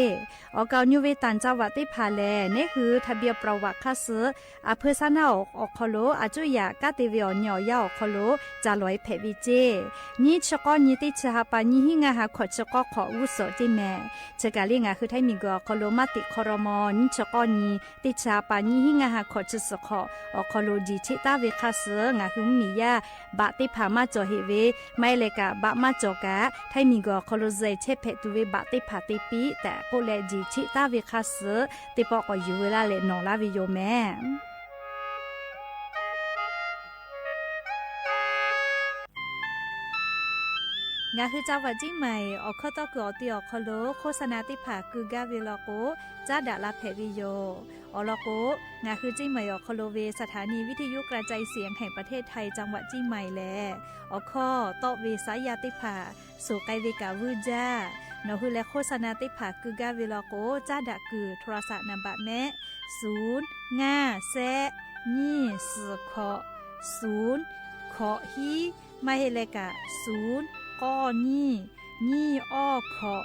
Awˬ kaˍ awˬ nyu ve ต่างจังหวัด teˇ hpaˍ lehˬ, neˉ hui ทะเบียนประวัติ hk'aˇ suh a hpeu saˉ naˉ awˬ hk'aw lo a cuˉ yaꞈ kanˉ te ve awˬ nyi awˬ yanˇ awˬ hk'aw lo ca lawˬ e hpehꞈ ve ceˇ. Nyiˇ chi k'awˇ nyi teˇ chi ha pa nyiˇ hinˉ ngaˇ ha hkawꞈ chi k'awˇ hk'awꞈ g'uˇ suhˍ ceˇ mehˍ. Chi kaˬ le ngaˬ hui Htaiˇ miˬguiˬ awˬ hk'aw lo maˇ tiꞈ hk'aw raw maw nyiˇ chi k'awˇ nyi teˇ chi ha pa nyiˇ hinˉ ngaˇ ha hkawꞈ chi suhˍ hk'awꞈ awˬ hk'aw lo jeˬ cheˆ taˍ ve hk'aˇ suh ngaˬ hui mvuhˇmiˬ yaˇ baꞈ teˇ hpaˍ maˇ cawˬ heꞈ ve, maˇ heˆ leh kaꞈ baꞈ maˇ cawˬ kaꞈ Htaiˇ miˬguiˬ awˬ hk'aw lo zuhꞈ chehˇ hpehꞈ tuˬ ve baꞈ teˇ hpaˍ te piˇ tehꞈ k'oˆ leh jeˬ cheˆ taˍ ve hk'aˇ suh teˇ pawˆ k'awꞈ yuˬ veu laˇ leh nawˬ laˇ ve yoˬ mehˍ. Ngaˬ hui จังหวัดเชียงใหม่ awˬ hkawˇ tawˇ kuiˬ awˬ ti awˬ hk'aw lo โฆษณา teˇ hpaˍ keu gaˇ ve law k'o, caˉ daꞈ la hpehꞈ ve yoˬ. Awˬ lawn k'o, ngaˬ hui Cheˇ mehˍ awˬ hk'aw lo ve สถานีวิทยุกระจายเสียงแห่งประเทศไทย จังหวัดเชียงใหม่ lehˬ, awˬ hkawˇ tawˆ ve saˉ yaˇ teˇ hpaˍ suˍ k'ai ve kaꞈ vuiˇ jaˇ. Nawˬ hui lehˬ โฆษณา teˇ hpaˍ keu gaˇ ve law k'o, caˉ daꞈ kuiˬ โทรศัพท์ naˍ baꞈ mehˆ ศูนย์ ngaˇ แซะ nyiˇ suhˍ hkawꞈ ศูนย์ hkawꞈ hiˉ, maˇ heˆ leh kaꞈ ศูนย์ k'awˇ nyiˇ nyiˇ awˇ hkawꞈ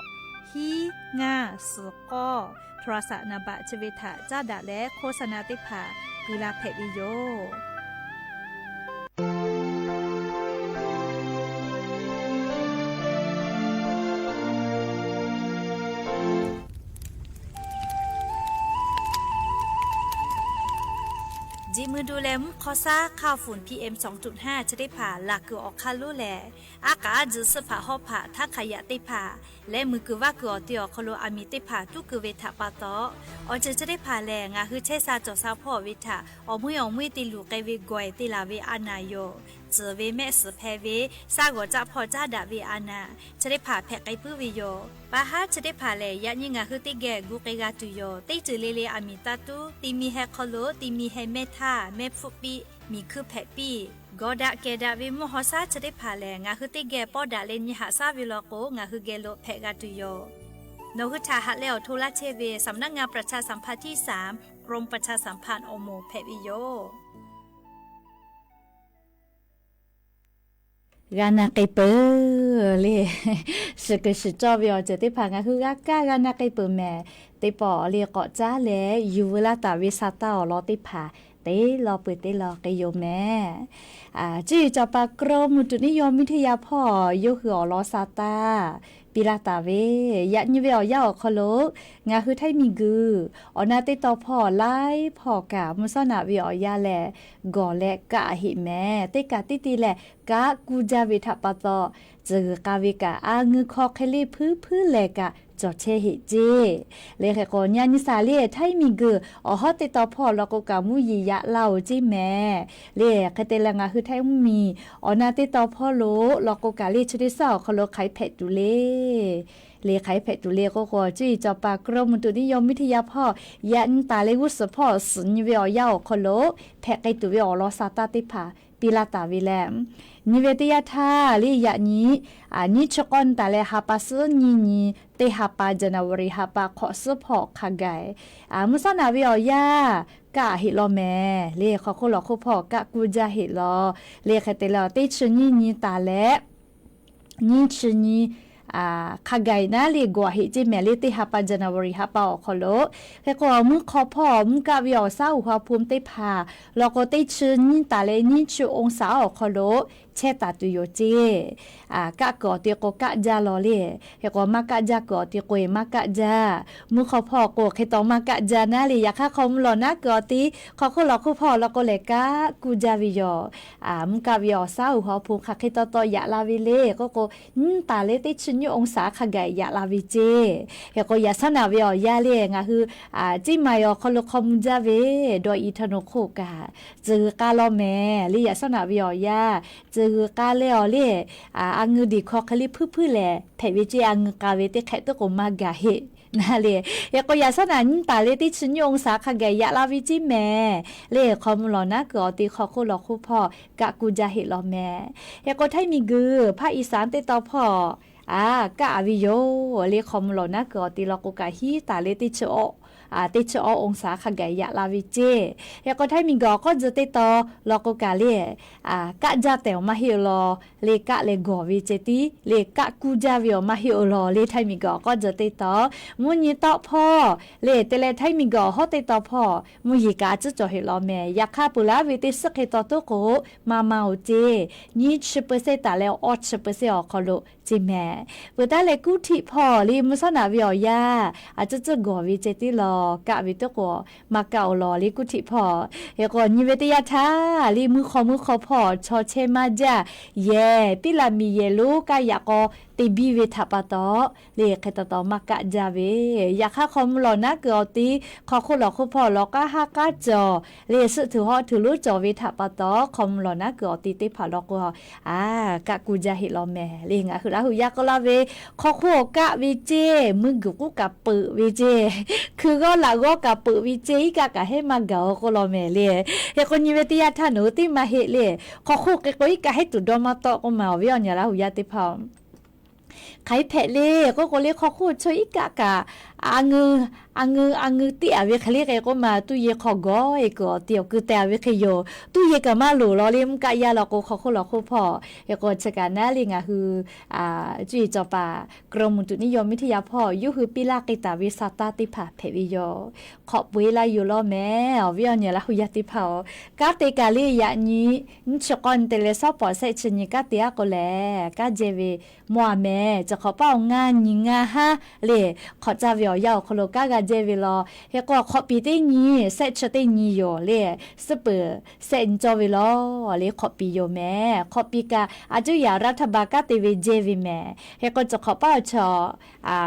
hiˉ ngaˇ suhˍ k'awˇ โทรศัพท์ naˍ baꞈ chi ve htaꞈ caˉ daꞈ leh โฆษณา teˇ hpaˍ keu la hpehꞈ ve yoˬ. Ji mui du leh mvuhˇ hk'aw saˉ ค่าฝุ่น พีเอ็ม สองจุดห้า chi teˇ hpaˍ laˬ kuiˬ awˬ hk'aˇ lonˉ lehˬ, aˉ k'aˉ ji suhˆ hpaꞈ hawˉ hpaꞈ htaˇ hk'aˬ yaꞈ teˇ hpaˍ leh muiˬ kuiˬ vaˇ kuiˬ awˬ te awˬ hk'aw lo aˬ miˍ teˇ hpaˍ tuˉ keu ve htaꞈ pa taw, awˬ ceuˬ chi teˇ hpaˍ lehˬ ngaˬ hui chehˇ sha cawˬ sha hpawˇ ve htaꞈ awˬ meuˇ awˬ meuˇ te luˬ k'ai ve gawˬ-e te laˬ ve a naˍ yoˬ. Tzuhˬ ve mehˆ suhˍ hpehꞈ ve, shaˉ g'awˬ caˆ hpawˇ caˉ daꞈ ve a naˍ chi teˇ hpaˍ hpehꞈ k'ai puiˉ ve yoˬ. Pa haˉ chi teˇ hpaˍ lehˬ, yaꞈ nyi ngaˬ hui teˇ geh gu k'ai g'a tuˬ yoˬ. Teˇ ceuˬ le le aˬ miˍ taˇ tuˉ, ti mi heh hk'aw lo ti mi heh mehˇ htaˇ mehˇ hpfuhˆ piˇ, miˬ hkui hpehꞈ piˇ, gawˬ daꞈ kehˬ daꞈ ve mvuhˇ haw shaˉ chi teˇ hpaˍ lehˬ, ngaˬ hui teˇ geh pawˇ daꞈ leh nyi haꞈ shaˉ ve law k'o, ngaˬ hui geh lo hpehꞈ g'a tuˬ yoˬ. Nawˬ hui htaꞈ haꞈ leh awˬ hto laˇ chehˇ ve สำนักงานประชาสัมพันธ์ที่สาม กรมประชาสัมพันธ์ awˬ moˍ hpehꞈ ve yoˬ. G'a na k'ai peuˬ le. Shiˍ kuiˬ shiˍ cawˇ ve awˬ ceuˬ teˇ hpaˍ ngaˬ hui g'a kaˇ g'a na k'ai peuˬ mehˍ. Teˇ pawˆ le k'awꞈ caˉ leh yuˬ veu laˇ taˍ ve sa taˇ awˬ lawn teˇ hpaˍ teˇ law peuˬ teˇ law k'ai yoˬ mehˍ. Cuˇ yiˍ cawˬ pa กรมอุตุนิยมวิทยา hpawˇ yawˇ hui awˬ lawn sa taˇ piˇ laˇ taˍ ve, yaꞈ nyi ve awˬ yanˇ awˬ hk'aw lo ngaˬ hui ไทย miˬguiˬ awˬ na teˇ taw hpawˇ laiˉ hpawˇ kaꞈ mvuhˇ shawˉ naꞈ ve awˬ yanˇ lehˬ, gawˬ leh kaˆ heˆ mehˍ. Teˇ kaꞈ tiˉ te lehˬ kaˆ kuˇ jaˇ ve htaꞈ pa taw, tcuh g'uiˬ k'a ve kaꞈ a ngeu hk'aw hk'e le hpuiˉ hpuiˉ lehˬ kaꞈ cawˬ chehˇ heˆ ceˇ. Le hk'e k'o, nyi a nyi saˍ le ไทย miˬguiˬ awˬ hawˉ teˇ taw hpawˇ law k'o kaꞈ mvuhˇ yeˬ yaꞈ la-oˬ ceˇ mehˍ. Le hk'e te leh ngaˬ hui ไทย mvuhˇ miˬ awˬ na teˇ taw hpawˇ lo law k'o kaꞈ le chi teˇ suhˉ awˬ hk'aw lo hk'aˬ hk'e hpehꞈ tuˬ le. Le hk'aˬ hk'e hpehꞈ tuˬ le k'oˆ k'o, cuˇ yiˍ cawˬ pa กรมอุตุนิยมวิทยา hpawˇ yaꞈ nyi taˍ leh g'uˇ suhˍ hpawˇ suhˍ nyi ve awˬ yanˇ awˬ hk'aw lo hpehꞈ k'ai tuˬ ve awˬ lawn sa taˇ teˇ hpaˍ piˇ laˇ taˍ ve leh, nyi ve teˇ yanˇ htaˇ le yaꞈ nyi nyiˇ chi k'awˇ nyi taˍ leh ha pa suhˉ nyiˇ nyi, teˇ ha pa January ha pa hk'awꞈ suhˉ hpawˇ hk'a gaˬ mvuhˇ shawˉ naꞈ ve awˬ yanˇ kaˆ heˆ law mehˍ. Le hk'aw hk'oˆ lawˬ hk'oˆ hpawˇ kaˆ kuˇ jaˇ heˆ law. Le hk'e te leh teˇ chi nyiˇ nyi taˍ leh nyiˇ chi nyi hk'a gaˬ naˉ le gawˬ heˆ ceˇ mehˍ le teˇ ha pa January ha pa awˬ hk'aw lo. Hk'e k'o, mvuhˇ hk'aw hpawˇ mvuhˇ kaˆ ve awˬ shaˉ อุณหภูมิ teˇ hpaˍ law k'o teˇ chi nyiˇ taˍ leh nyiˇ chi องศา awˬ hk'aw lo chehˇ taˍ tuˬ yoˬ ceˇ. Kaˆ kuiˬ awˬ te k'o kaˆ jaˇ law le. Hk'e k'o, maˇ kaˆ jaˇ kuiˬ awˬ te k'o-e maˇ kaˆ jaˇ. Mvuhˇ hk'aw hpawˇ k'o hk'e taw maˇ kaˆ jaˇ naˉ le, yaꞈ hk'aˇ hk'aw mvuh lawˬ naˉ kuiˬ awˬ te hk'aw hk'oˆ lawˬ hk'oˆ hpawˇ law k'o lehˬ kaˆ kuˇ jaˇ ve yoˬ. Mvuhˇ kaˆ ve awˬ shaˉ อุณหภูมิ hk'aˬ hk'e taw taw yaꞈ la ve le k'oˆ k'o, nyiˇ taˍ leh teˇ chi nyiˇ องศา hk'a gaˬ yaꞈ la ve ceˇ. Hk'e k'o, yaꞈ shawˉ naꞈ ve awˬ yanˇ le ngaˬ hui ciˇ ma awˬ hk'aw lo hk'aw mvuh jaˇ ve dawˇ i htaˇ nawˬ hk'oˆ kaꞈ tcuh g'uiˬ k'a law mehˍ le. Yaꞈ shawˉ naꞈ ve awˬ yanˇ tcuh g'uiˬ k'a leh awˬ le a ngeu diˬ hk'aw hk'e le hpuiˉ hpuiˉ lehˬ hpehꞈ ve ceˇ. A ngeu k'a ve teˇ hk'ehꞈ teˇ k'oˍ maˇ gaˬ heˆ naˉ le. Hk'e k'o, yaꞈ shawˉ naꞈ nyiˇ taˍ leh teˇ chi nyiˇ องศา hk'a gaˬ yaꞈ la ve ceˇ mehˍ le. Hk'aw mvuh lawˬ naˉ kuiˬ awˬ te hk'aw hk'oˆ lawˬ hk'oˆ hpawˇ kaˆ kuˇ jaˇ heˆ law mehˍ. Hk'e k'o, ไทย miˬguiˬ ภาคอีสาน teˇ taw hpawˇ a kaˆ a ve yoˬ le. Hk'aw mvuh lawˬ naˉ kuiˬ awˬ te law k'o kaꞈ hiˉ taˍ leh teˇ chi awˇ teˇ chi awˇ องศา hk'a gaˬ yaꞈ la ve ceˇ. Hk'e k'o, ไทย miˬguiˬ awˬ k'awˇ tzuh teˇ taw law k'o kaꞈ le kaˆ jaˇ tehꞈ awˬ maˇ heˆ-o law le, kaˆ leh gawˬ ve ceh tiˉ le kaˆ kuˇ jaˇ ve awˬ maˇ heˆ-o law le. ไทย miˬguiˬ awˬ k'awˇ tzuh teˇ taw mvuhˇ nyi tawˆ hpawˇ le te leh ไทย miˬguiˬ awˬ hawˉ teˇ taw hpawˇ mvuhˇ yeˬ kaꞈ a ciˉ cawˬ heˆ law mehˍ. Yaꞈ hk'aˇ peuˬ laˉ ve teˇ suhˉ hk'e taw toˉ k'o maˇ maˇ-oˬ ceˇ. Nyiˇ chi เปอร์เซ็นต์ taˍ leh awˇ chi เปอร์เซ็นต์ awˬ hk'aw lo ceˇ mehˍ. Peuˬ taˉ leh kuˇ htiˆ hpawˇ le mvuhˇ shawˉ naꞈ ve awˬ yanˇ a ciˉ ciˉ gawˬ ve ceh tiˉ law, kaˆ ve teˇ k'o maˇ kaˆ-o law le kuˇ htiˆ hpawˇ. Hk'e k'o, nyi ve teˇ yanˇ htaˇ le mvuhˇ hk'aw mvuhˇ hk'aw hpawˇ chaw chehˇ maˇ jaˇ yehˬ piˉ la miˬ yehˬ lonˉ kaˆ yaꞈ k'aw te biˇ ve htaꞈ pa taw le hk'e taw taw maˇ kaˆ jaˇ ve. Yaꞈ hk'aˇ hk'aw mvuh lawˬ naˉ kuiˬ awˬ te hk'aw hk'oˆ lawˬ hk'oˆ hpawˇ lawˬ k'aˉ haˉ k'aˉ cawˬ le suhˆ htuꞈ hawˆ htuꞈ lonˉ cawˬ ve htaꞈ pa taw hk'aw mvuh lawˬ naˉ kuiˬ awˬ te teˇ hpaˍ law k'o a kaˆ kuˇ jaˇ heˆ law mehˍ le. Ngaˬ hui Laˇ huˍ yaˇ k'oˆ laˇ ve, hk'aw hk'oˆ kaˆ ve ceˇ, mvuhˇ guiˬ k'oˆ kaꞈ peuꞈ ve ceˇ, hkui g'awˇ laꞈ g'awˇ kaꞈ peuꞈ ve ceˇ, iˉ kaˆ kaꞈ heˉ maˇ gaˬ-o k'oˆ law mehˍ le. Hk'e k'o, nyi ve teˇ yanˇ htaˇ nawˬ hui teˇ maˇ heˆ le. Hk'aw hk'oˆ hk'e k'o iˉ kaˆ heˉ tuˬ dawˇ maˇ tawˆ k'oˆ ma awˬ viˉ awˬ nyi Laˇ huˍ yaˇ teˇ hpaˍ Hk'aˬ hk'e hpehꞈ le k'oˆ k'o le, hk'aw hk'oˆ chaw iˉ kaˆ kaꞈ a ngeu, a ngeu, a ngeu teˇ a ve hk'e le k'o maˇ, tuˇ yeˬ hk'aw gawˇ e kuiˬ awˬ ti awˬ keu teh a ve hk'e yoˬ. Tuˇ yeˬ kaꞈ maˇ loˍ law le, mvuhˇ kaˆ yaˇ law k'o hk'aw hk'oˆ lawˬ hk'oˆ hpawˇ. Hk'e k'o chi kaꞈ naˉ le ngaˬ hui cuˇ yiˍ cawˬ paˍ กรมอุตุนิยมวิทยา hpawˇ yawˇ hui piˇ laˇ k'ai taˍ ve sa taˇ teˇ hpaˍ hpehꞈ ve yoˬ. Hk'awꞈ peu eˬ laˇ yoˬ law mehˍ. Awˬ viˉ awˬ nyi Laˇ hu yaˇ teˇ hpaˍ-oˬ, kanˉ te kaꞈ le yaꞈ nyi nyiˇ chi k'awˇ nyi te leh shawˉ pawˍ shehˆ chi nyi kanˉ te a k'o lehˬ, kanˉ jehˇ ve mawˇ a mehˍ. Chi hk'awꞈ paˇ awˬ ngaˇ nyi ngaˇ haˉ le hk'awꞈ caˇ ve awˬ yanˇ awˬ hk'aw lo kanˉ g'a jehˇ ve law. Hk'e k'o hk'awꞈ piˍ teˇ nyi shehˆ chi teˇ nyi yoˬ le, suhˉ peuˍ shehˆ nyi cawˇ ve law le hk'awꞈ piˍ yoˬ mehˍ. Hk'awꞈ piˍ kaꞈ a cuˇ yaꞈ รัฐบาล kanˉ te ve jehˇ ve mehˍ. Hk'e k'o chi hk'awꞈ paˇ awˬ chaw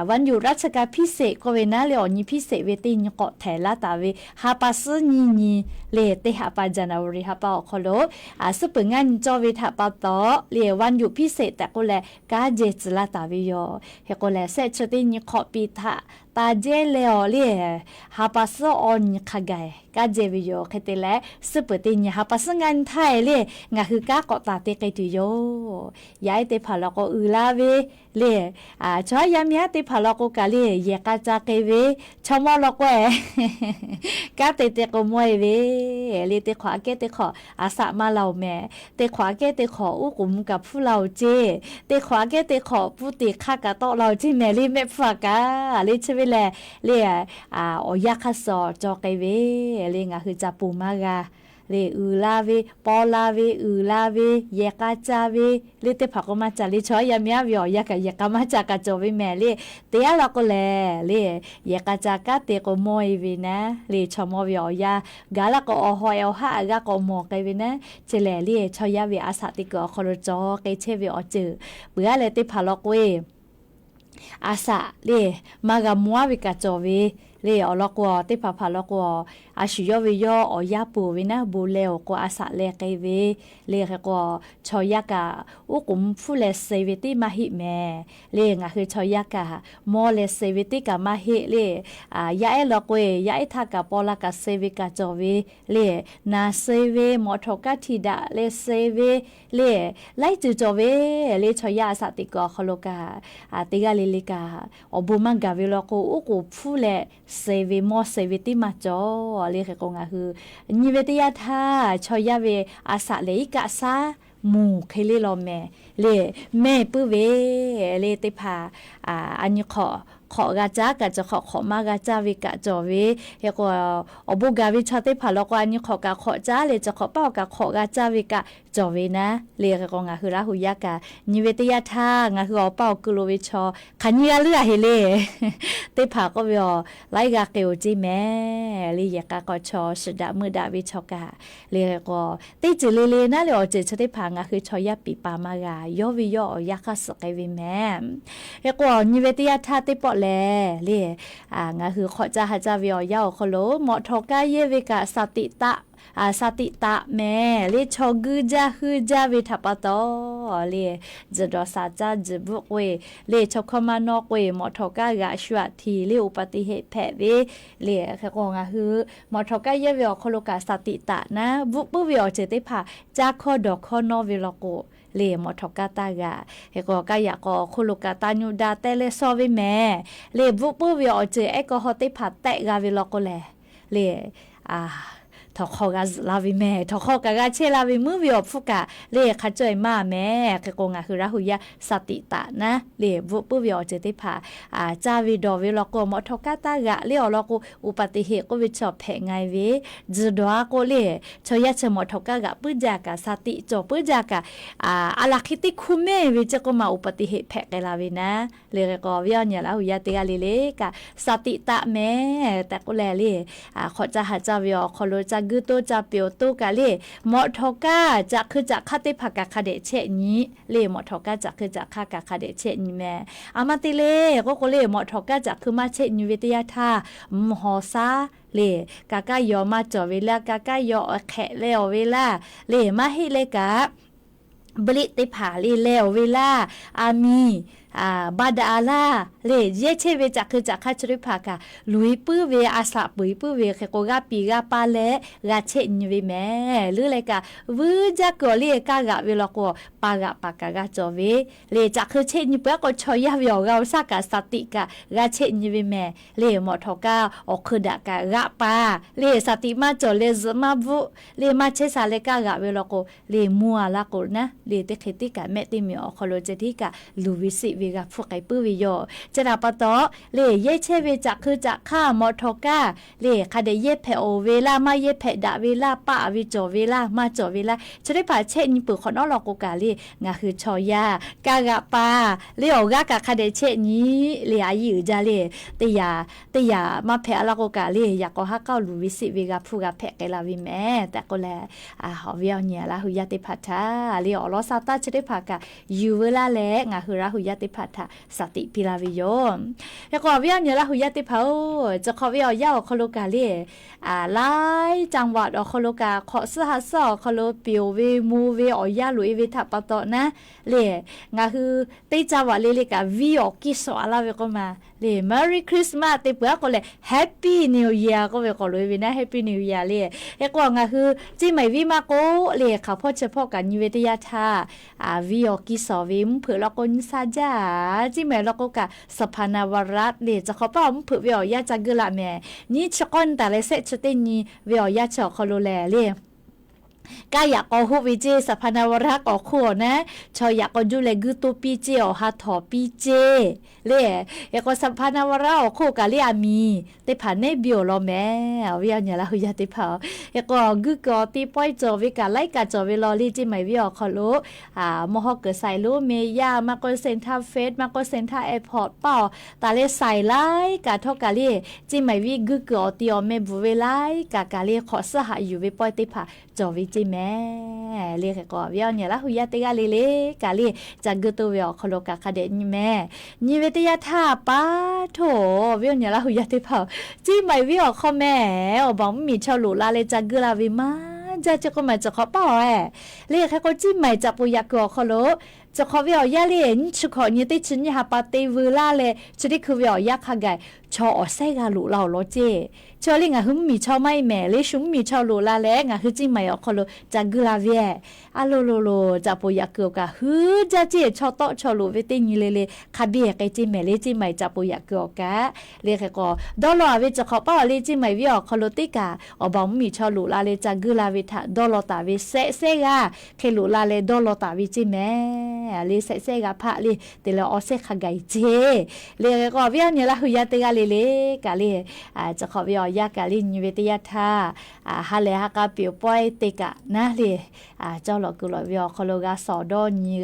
วันหยุดราชการพิเศษ k'oˆ ve naˉ le awˬ nyi พิเศษ ve teˇ nyi k'awꞈ htehˍ laˇ taˍ ve ha pa suhˉ nyiˇ nyi le teˇ ha pa January ha pa awˬ hk'aw lo suhˉ peuˍ ngaˇ nyi cawˇ ve htaꞈ pa taw le วันหยุดพิเศษ tehꞈ k'oˆ leh kanˉ jehˇ tcuh laˇ taˍ ve yoˬ. Hk'e k'o lehˬ shehˆ chi teˇ nyi hk'awꞈ piˍ htaꞈ ta jehˇ leh awˬ le ha pa suhˉ awˬ nyi hk'a gaˬ kanˉ jehˇ ve yoˬ. Hk'e te leh suhˉ peuˍ teˇ nyi ha pa suhˉ ngaˇ nyi htaˇ e le ngaˬ hui kanˉ k'awꞈ taˍ te k'ai tuˬ yoˬ. Yaˇ ehˉ teˇ hpaˍ law k'o uiˍ la ve le, chaw haˉ yaˇ miˇ haˉ teˇ hpaˍ law k'o kaꞈ le yehˬ k'a ca k'ai ve, chaw mawˇ law k'o e kanˉ te te k'o mawˇ e ve le teˇ hk'awꞈ aꞈ kehˉ teˇ hk'awꞈ a shaꞈ maˇ la-oˬ mehˍ. Teˇ hk'awꞈ aꞈ kehˉ teˇ hk'awꞈ uˉ k'oˍ mvuh kaꞈ hpfuhˇ la-oˬ ceˇ. Teˇ hk'awꞈ aꞈ kehˉ teˇ hk'awꞈ puˇ teꞈ hk'aˇ kaꞈ tawˆ la-oˬ ceˇ mehˍ le mehˆ hpfuhˇ a kaꞈ le chi ve lehˬ le awˬ yanˇ hk'aˇ suh cawˬ k'ai ve le ngaˬ hui ca ponˬ maˇ g'a le uiˍ la ve, paw la ve, uiˍ la ve, yehˬ k'a ca ve le teˇ hpaˍ k'o maˇ ca le chaw haˉ yaˇ miˇ haˉ ve awˬ yanˇ kaꞈ yehˬ k'a maˇ ca kaꞈ cawˬ ve mehˍ le. Te a law k'o lehˬ le yehˬ k'a ca kanˉ te k'o mawˇ e ve naˉ le chaw mawˇ ve awˬ yanˇ gaˬ laˇ k'o awˬ hawˍ e awˬ haˉ a g'a k'awꞈ mawˬ k'ai ve naˉ. Chi lehˬ le chaw yaˇ ve a shaꞈ teꞈ kuiˬ awˬ hk'aw lo cawˬ k'ai chehˇ ve awˬ ceuˬ peuˬ a leh teˇ hpaˍ law k'o e a shaꞈ le maˇ g'a mawˇ a ve kaꞈ cawˬ ve le awˬ lawn k'o teˇ hpaˍ hpaˍ law k'o a shu yawˇ ve yawˇ awˬ yanˇ peuˬ ve naˉ bon leh awˬ k'o a shaꞈ leh k'ai ve le. Hk'e k'o chaw yaˇ kaꞈ uˉ k'oˍ mvuh hpfuhˇ leh suh ve teˇ maˇ heˆ mehˍ le. Ngaˬ hui chaw yaˇ kaꞈ mawˇ leh suh ve teˇ kaꞈ maˇ heˆ le. Yaˇ ehˉ law k'o e yaˇ ehˉ htaˇ kaꞈ paw la kaꞈ suh ve kaꞈ cawˬ ve le. Naˬ suh ve, mawꞈ htawꞈ kaˇ htiꞈ daꞈ leh suh ve le, laiˉ ceuˬ cawˬ ve le. Chaw yaˇ a shaꞈ teꞈ kuiˬ awˬ hk'aw lo kaꞈ teˇ g'aˇ le le kaꞈ awˬ bon maˇ gaˬ ve law k'o uˉ k'oˍ hpfuhˇ leh suh ve mawˇ suh ve teˇ maˇ cawˬ le. Hk'e k'o ngaˬ hui nyi ve teˇ yanˇ htaˇ chaw yaˇ ve a shaꞈ lehˬ iˉ kaˆ shaˉ moˍ hk'e le law mehˍ le. Mehˇ puiˉ ve le teˇ hpaˍ a nyi hk'awꞈ hk'awꞈ g'a caˇ kaꞈ cawˬ, hk'awꞈ hk'awꞈ maˇ g'a caˇ ve kaꞈ cawˬ ve. Hk'e k'o awˬ bon gaˬ ve chaw teˇ hpaˍ law k'o a nyi hk'awꞈ kaꞈ hk'awꞈ caˇ leh cawˬ, hk'awꞈ paˇ awˬ kaꞈ hk'awꞈ g'a caˇ ve kaꞈ cawˬ ve naˉ le. Hk'e k'o ngaˬ hui Laˇ hu yaˇ kaꞈ nyi ve teˇ yanˇ htaˇ ngaˬ hui awˬ paˇ awˬ ku lo ve chaw hk'aˬ nyi g'a leuˉ a heˍ le. Teˇ hpaˍ k'oˆ ve awˬ laiˉ g'a k'ai-oˬ ceˇ mehˍ le. Yehˬ k'a k'awꞈ chaw shiˍ daꞈ meuˇ daꞈ ve chaw kaꞈ le k'o teˇ ceuˬ le le naˉ le awˬ ceuˬ chi teˇ hpaˍ ngaˬ hui chaw yaˇ piˍ pa maˇ g'a. Yawˇ ve yawˇ awˬ yanˇ hk'aˇ suh k'ai ve mehˍ. Hk'e k'o nyi ve teˇ yanˇ htaˇ teˇ pawˆ lehˬ le ngaˬ hui hk'awꞈ caˇ ha caˇ ve awˬ yanˇ awˬ hk'aw lo mawꞈ htawꞈ kaˇ yehˇ ve kaꞈ shaˍ tiꞈ taꞈ, shaˍ tiꞈ taꞈ mehˍ le. Chaw guiˇ jaˇ heuˇ jaˇ ve htaꞈ pa taw le, tzuhˬ dawˬ shaˍ caˇ tzuhˬ bvuhˆ k'oˆ e le chaw hkawˇ maˇ nawˇ k'oˆ e mawꞈ htawꞈ kaˇ g'aꞈ shu aꞈ htiˍ le อุบัติเหตุ hpehꞈ ve le. Hk'e k'o ngaˬ hui mawꞈ htawꞈ kaˇ yehˇ ve awˬ hk'aw lo kaꞈ shaˍ tiꞈ taꞈ naˉ bvuhˆ puiˉ ve awˬ ceuˬ teˇ hpaˍ caˇ hkawˇ dawˬ hkawˇ nawˇ ve law k'o le mawꞈ htawꞈ kaˇ taˇ g'aꞈ. Hk'e k'o kaˇ yaꞈ k'aw awˬ hk'oˆ lo kaꞈ taˇ nyu daꞈ teh leh shaw ve mehˍ le. Bvuhˆ puiˉ ve awˬ ceuˬ แอลกอฮอล์ teˇ hpaˍ tehꞈ g'a ve law k'o lehˬ le htawnˍ hk'aw g'a zuhꞈ la ve mehˍ. Htawnˍ hk'aw kaꞈ g'a chehˇ la ve meuˇ ve awˬ hpfuhˇ kaꞈ le hk'a cawˇ e maˇ mehˍ. Hk'e k'o ngaˬ hui Laˇ hu yaˇ shaˍ tiꞈ taꞈ naˉ le bvuhˆ puiˉ ve awˬ ceuˬ teˇ hpaˍ caˇ ve dawˬ ve law k'o mawꞈ htawꞈ kaˇ taˇ g'aꞈ le awˬ lawn k'o อุบัติเหตุ k'oˆ ve chaw hpehꞈ nga e ve. Tzuhˬ dawˬ a k'o le chaw yaˇ chi mawꞈ htawꞈ kaˇ g'aꞈ puiˉ jaˇ kaꞈ shaˍ tiꞈ cawˬ puiˉ jaˇ kaꞈ a laˬ hk'e teˇ hk'u mehˇ ve ceˇ k'oˆ ma อุบัติเหตุ hpehꞈ k'ai la ve naˉ. Le hk'e k'o awˬ viˉ awˬ nyi Laˇ hu yaˇ teˇ g'aˇ le le kaꞈ shaˍ tiꞈ taꞈ mehˍ tehꞈ k'oˆ leh le hk'awꞈ caˇ ha caˇ ve awˬ hk'aw lo ca guiˇ toˇ ca peuˬ awˬ toˇ kaꞈ le mawꞈ htawꞈ kaˇ caꞈ hkui caꞈ hk'aˇ teˇ hpaˍ kaꞈ hk'a dehꞈ chehˇ nyi le. Mawꞈ htawꞈ kaˇ caꞈ hkui caꞈ hk'aˇ kaꞈ hk'a dehꞈ chehˇ nyi mehˍ. A ma te le k'oˆ k'o le mawꞈ htawꞈ kaˇ caꞈ hkui maˇ chehˇ nyi ve teˇ yanˇ htaˇ mvuhˇ haw shaˉ le ka kaˇ yaw maˇ cawˬ ve laˇ, ka kaˇ yaw awˬ hk'ehꞈ leh awˬ ve laˇ le maˇ heˆ leh kaꞈ bliˆ teˇ hpaˍ le leh awˬ ve laˇ, a miˬ ba daꞈ a laˇ le. Yehˇ chehˇ ve caꞈ hk'eu caꞈ hk'aˇ chi teˇ hpaˍ kaꞈ luˬ e puiˉ ve, a shaꞈ peuˬ e puiˉ ve hk'e k'o, g'aˇ piˍ g'aˇ paˇ leh g'a chehˆ nyi ve mehˍ. Leuˉ leh kaꞈ vuiˇ jaˇ kuiˬ awˬ le kaˇ g'aꞈ ve law k'o, pa g'aꞈ paˍ kaꞈ g'a cawˬ ve le. Caꞈ hk'eu chehˆ nyi peuˬ a k'o, chaw yaˇ ve awˬ g'a awˬ shaˉ kaꞈ shaˍ tiꞈ kaꞈ g'a chehˆ nyi ve mehˍ le. Mawꞈ htawꞈ kaˇ awˬ hk'eun daꞈ kaꞈ g'aꞈ paˍ le. Shaˍ tiꞈ maˇ cawˬ leh zuhꞈ maˇ bvuhˆ le, maˇ chehˇ sha leh kaˇ g'aꞈ ve law k'o le, mvuhˇ a laˇ k'o naˉ le, teˇ hk'e teˇ kaꞈ mehˆ teˇ miˬ awˬ hk'aw lo ceh tiˉ kaꞈ luˬ ve sheˆ ve g'a hpfuhˇ k'ai puiˉ ve yoˬ. Chi htaꞈ pa taw le, yehˇ chehˇ ve caꞈ hk'eu caꞈ hk'aˇ mawꞈ htawꞈ kaˇ le, hk'a dehꞈ yehˇ hpehꞈ oˬ ve laˇ, maˇ yehˇ hpehꞈ daꞈ ve laˇ, paˆ ve cawˬ ve laˇ, maˇ cawˬ ve laˇ, chi teˇ hpaˍ chehˆ nyi peuˬ hk'awꞈ nawˉ law k'o kaꞈ le, ngaˬ hui chaw yaˇ kaˇ g'aꞈ paˍ le awˬ g'aˇ kaꞈ hk'a dehꞈ chehˆ nyi le. A yiˇ uiˍ jaˇ le, teˇ yanˇ, teˇ yanˇ maˇ hpehꞈ a laˇ k'o kaꞈ le, yaꞈ k'aw haˉ k'aˇ luˬ ve sheˆ ve g'a hpfuhˇ g'a hpehꞈ k'ai la ve mehˍ tehꞈ k'oˆ leh, awˬ viˉ awˬ nyi Laˇ hu yaˇ teˇ hpaˍ htaꞈ le awˬ lawn sa taˇ chi teˇ hpaˍ kaꞈ yuˬ veu laˇ leh, ngaˬ hui Laˇ hu yaˇ teˇ hpaˍ htaꞈ shaˍ tiꞈ piˇ la ve yoˬ. Hk'e k'o awˬ viˉ awˬ nyi Laˇ hu yaˇ teˇ hpaˍ-oˬ, chi hk'awꞈ ve awˬ yanˇ awˬ hk'aw lo kaꞈ le, laiˉ จังหวัด awˬ hk'aw lo kaꞈ, hk'awꞈ suhˉ ha suhˉ awˬ hk'aw lo peˬ oˬ ve mvuh ve awˬ yanˇ loꞈ e ve htaꞈ pa taw naˉ le, ngaˬ hui teˇ จังหวัด le le kaꞈ viˇ awˬ kiˇ shawˍ a laˇ ve k'oˆ ma le, Merry Christmas te peuˬ a k'o leh Happy New Year k'oˆ ve k'awꞈ loꞈ e ve naˉ, Happy New Year le. Hk'e k'o ngaˬ hui Ciˇ Maiˍ viˉ maˇ k'oˆ le, hk'aˬ hpawˇ chi hpawˇ kaꞈ nyi ve teˇ yanˇ htaˇ, viˇ awˬ kiˇ shawˍ ve mvuhˇ hpeuꞈ law k'o nyi sha jaˇ. Ciˇ Maiˍ law k'o kaꞈ สถาปนาวัตร le, chi hk'awꞈ paˇ awˬ mvuhˇ hpeuꞈ ve awˬ yanˇ ca geuˆ laˇ mehˍ. Nyiˇ chi k'awˇ nyi taˍ leh shehˆ chi teˇ nyi ve awˬ yanˇ chi awˬ hk'aw lo lehˬ le, kaˇ yaꞈ k'aw hoˆ ve ceˇ, สถาปนาวัตร awˬ hk'oˆ awˬ naˉ, chaw yaꞈ k'aw juˇ leh guiˇ toˇ piˇ ceˇ, awˬ ha htawˍ piˇ ceˇ le. Hk'e k'o สถาปนาวัตร awˬ hk'oˆ kaꞈ le a miˍ teˇ hpaˍ neˉ biˇ awˬ lawn mehˍ, awˬ viˉ awˬ nyi Laˇ hu yaˇ teˇ hpaˍ-oˬ. Hk'e k'o guiˇ kuiˬ awˬ ti pawehˇ cawˬ ve kaꞈ laiˉ kaꞈ cawˬ ve law le, Ciˇ Maiˍ viˉ awˬ hk'aw lo mvuhˇ hawˉ kuiˬ saiˍ lonˉ meh yaˇ maˇ k'oˆ, Santa Fe maˇ k'oˆ, Santa Airport paˇ awˬ taˍ leh saiˍ laiˉ kaꞈ htawˇ kaꞈ le, Ciˇ Maiˍ viˉ guiˇ kuiˬ awˬ ti awˬ meh bvuhꞈ ve laiˉ kaꞈ kaꞈ le, hk'awꞈ suhˉ haꞈ yuˬ ve pawehˇ teˇ hpaˍ cawˬ ve ceˇ mehˍ le. Hk'e k'o awˬ viˉ awˬ nyi Laˇ hu yaˇ teˇ g'aˇ le le kaꞈ le, ca geuˆ toˇ ve awˬ hk'aw lo kaꞈ hk'a dehꞈ nyi mehˍ. Nyi ve teˇ yanˇ htaˇ pa htoˇ, awˬ viˉ awˬ nyi Laˇ hu yaˇ teˇ hpaˍ-oˬ, Ciˇ Maiˍ viˉ awˬ hk'aw mehˍ, awˬ baˬ mvuhˇmiˬ chaw loꞈ la leh ca geuˆ la ve maˇ jaˇ ceˇ k'oˆ ma, chi hk'awꞈ paˇ awˬ e le. Hk'e k'o Ciˇ Maiˍ caꞈ poˍ yaꞈ kuiˬ awˬ hk'aw lo chi hk'awꞈ ve awˬ yanˇ le, nyiˇ chi hkawꞈ nyi teˇ chi nyiˇ ha pa te veu laˇ leh, chi teˇ hkui ve awˬ yanˇ hk'a gaˬ chaw awˬ sehˉ g'a loꞈ la awˬ lawn ceˇ. Chi awˬ le ngaˬ hui mvuhˇmiˬ chaw maˇ heˆ mehˍ le, shu mvuhˇmiˬ chaw loꞈ la leh ngaˬ hui Ciˇ Maiˍ awˬ hk'aw lo ca geuˆ la ve a lo lo lo, caꞈ poˍ yaꞈ kuiˬ awˬ kaꞈ hui jaˇ ceˇ. Chaw tawˆ chaw loꞈ ve teˇ nyi le le hk'a biˇ k'ai ceˇ mehˍ le, Ciˇ Maiˍ caꞈ poˍ yaꞈ kuiˬ awˬ kaꞈ le. Hk'e k'o dawˇ law a ve chi hk'awꞈ paˇ awˬ le, Ciˇ Maiˍ viˉ awˬ hk'aw lo teˇ kaꞈ awˬ baˬ mvuhˇmiˬ chaw loꞈ la leh ca geuˆ la ve htaꞈ dawˇ law taˍ ve shehˆ sehˉ g'aˇ hk'e loꞈ la leh dawˇ law taˍ ve ceˇ mehˍ le. Shehˆ sehˉ g'aˇ hpaˆ le te leh awˬ sehˉ hk'a gaˬ ceˇ le. Hk'e k'o awˬ viˉ awˬ nyi Laˇ hu yaˇ teˇ g'aˇ le le kaꞈ le, chi hk'awꞈ ve awˬ yanˇ kaꞈ le nyi ve teˇ yanˇ htaˇ, ha lehˬ ha k'a piˍ pawehˇ te kaꞈ naˉ le, cawˇ lawꞈ kuiˬ lawꞈ ve awˬ hk'aw lo g'a shawˍ dawˇ nyi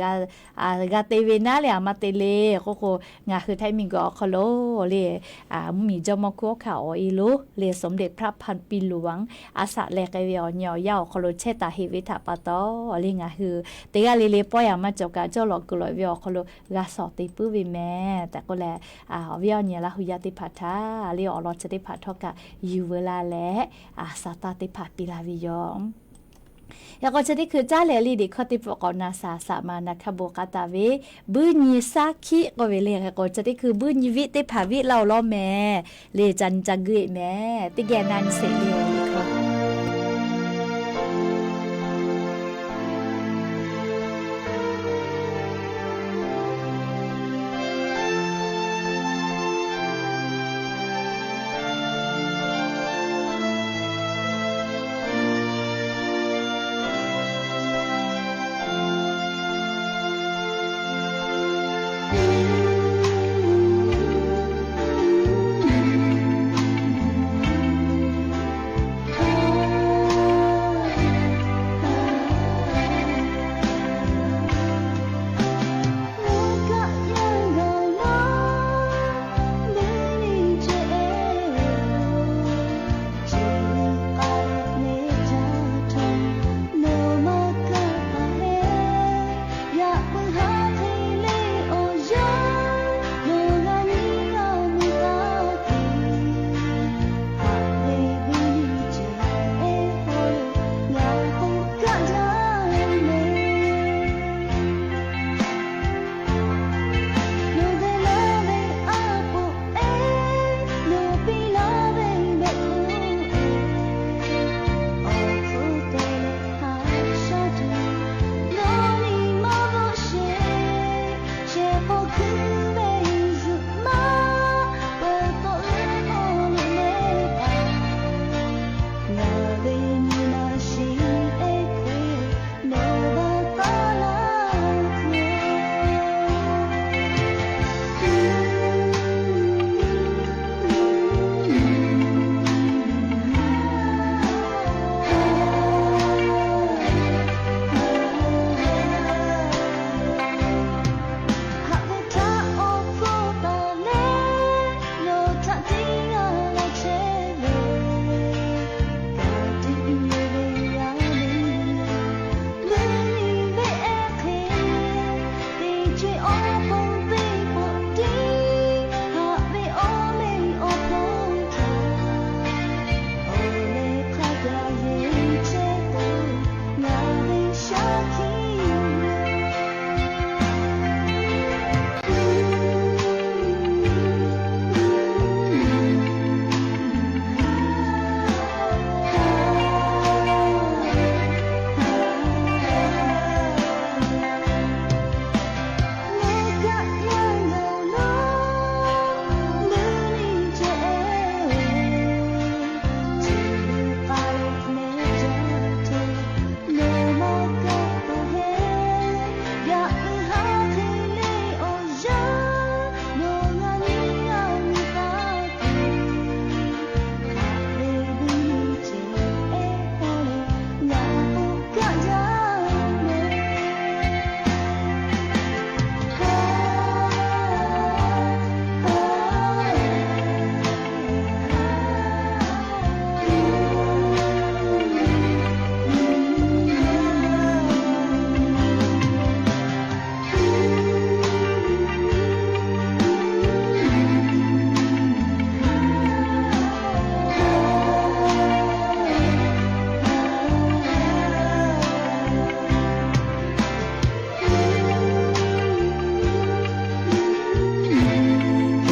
g'a te ve naˉ le, a ma te le k'oˆ k'o, ngaˬ hui Htaiˇ miˬguiˬ awˬ hk'aw lo le, mvuhˇmiˬ jawˇmawˇ hkunˉ hawˉ hkanˍ awˬ e lo le, สมเด็จพระพันปีหลวง a shaꞈ leh k'ai ve awˬ nyi awˬ yanˇ awˬ hk'aw lo chehˇ taˍ heꞈ ve htaꞈ pa taw le, ngaˬ hui teˇ g'aˇ le le pawehˇ a maˇ cawˬ kaꞈ cawˇ lawꞈ kuiˬ lawꞈ ve awˬ hk'aw lo g'a shawˍ te puiˉ ve mehˍ tehꞈ k'oˆ leh, awˬ viˉ awˬ nyi Laˇ hu yaˇ teˇ hpaˍ htaꞈ le awˬ lawn chi teˇ hpaˍ htawˇ kaꞈ yuˬ veu la leh, a sha taˇ teˇ hpaˍ piˇ la ve yoˬ. Yaꞈ k'o chi teˇ hkui caˉ leh le, deꞈ hkawˇ teˇ pfuhˆ k'awꞈ na shaˍ shaˍ ma na hk'a bon k'aˉ taˍ ve, buiˇ nyi shaˉ hkiˆ k'oˆ ve le. Hk'e k'o chi teˇ hkui buiˇ nyi viˆ teˇ hpaˍ viˆ laˇ awˬ lawn mehˍ le, ca nyi ca geuˆ e mehˍ. Teˇ geh na nyi sheˍ le, deꞈ hkawˇ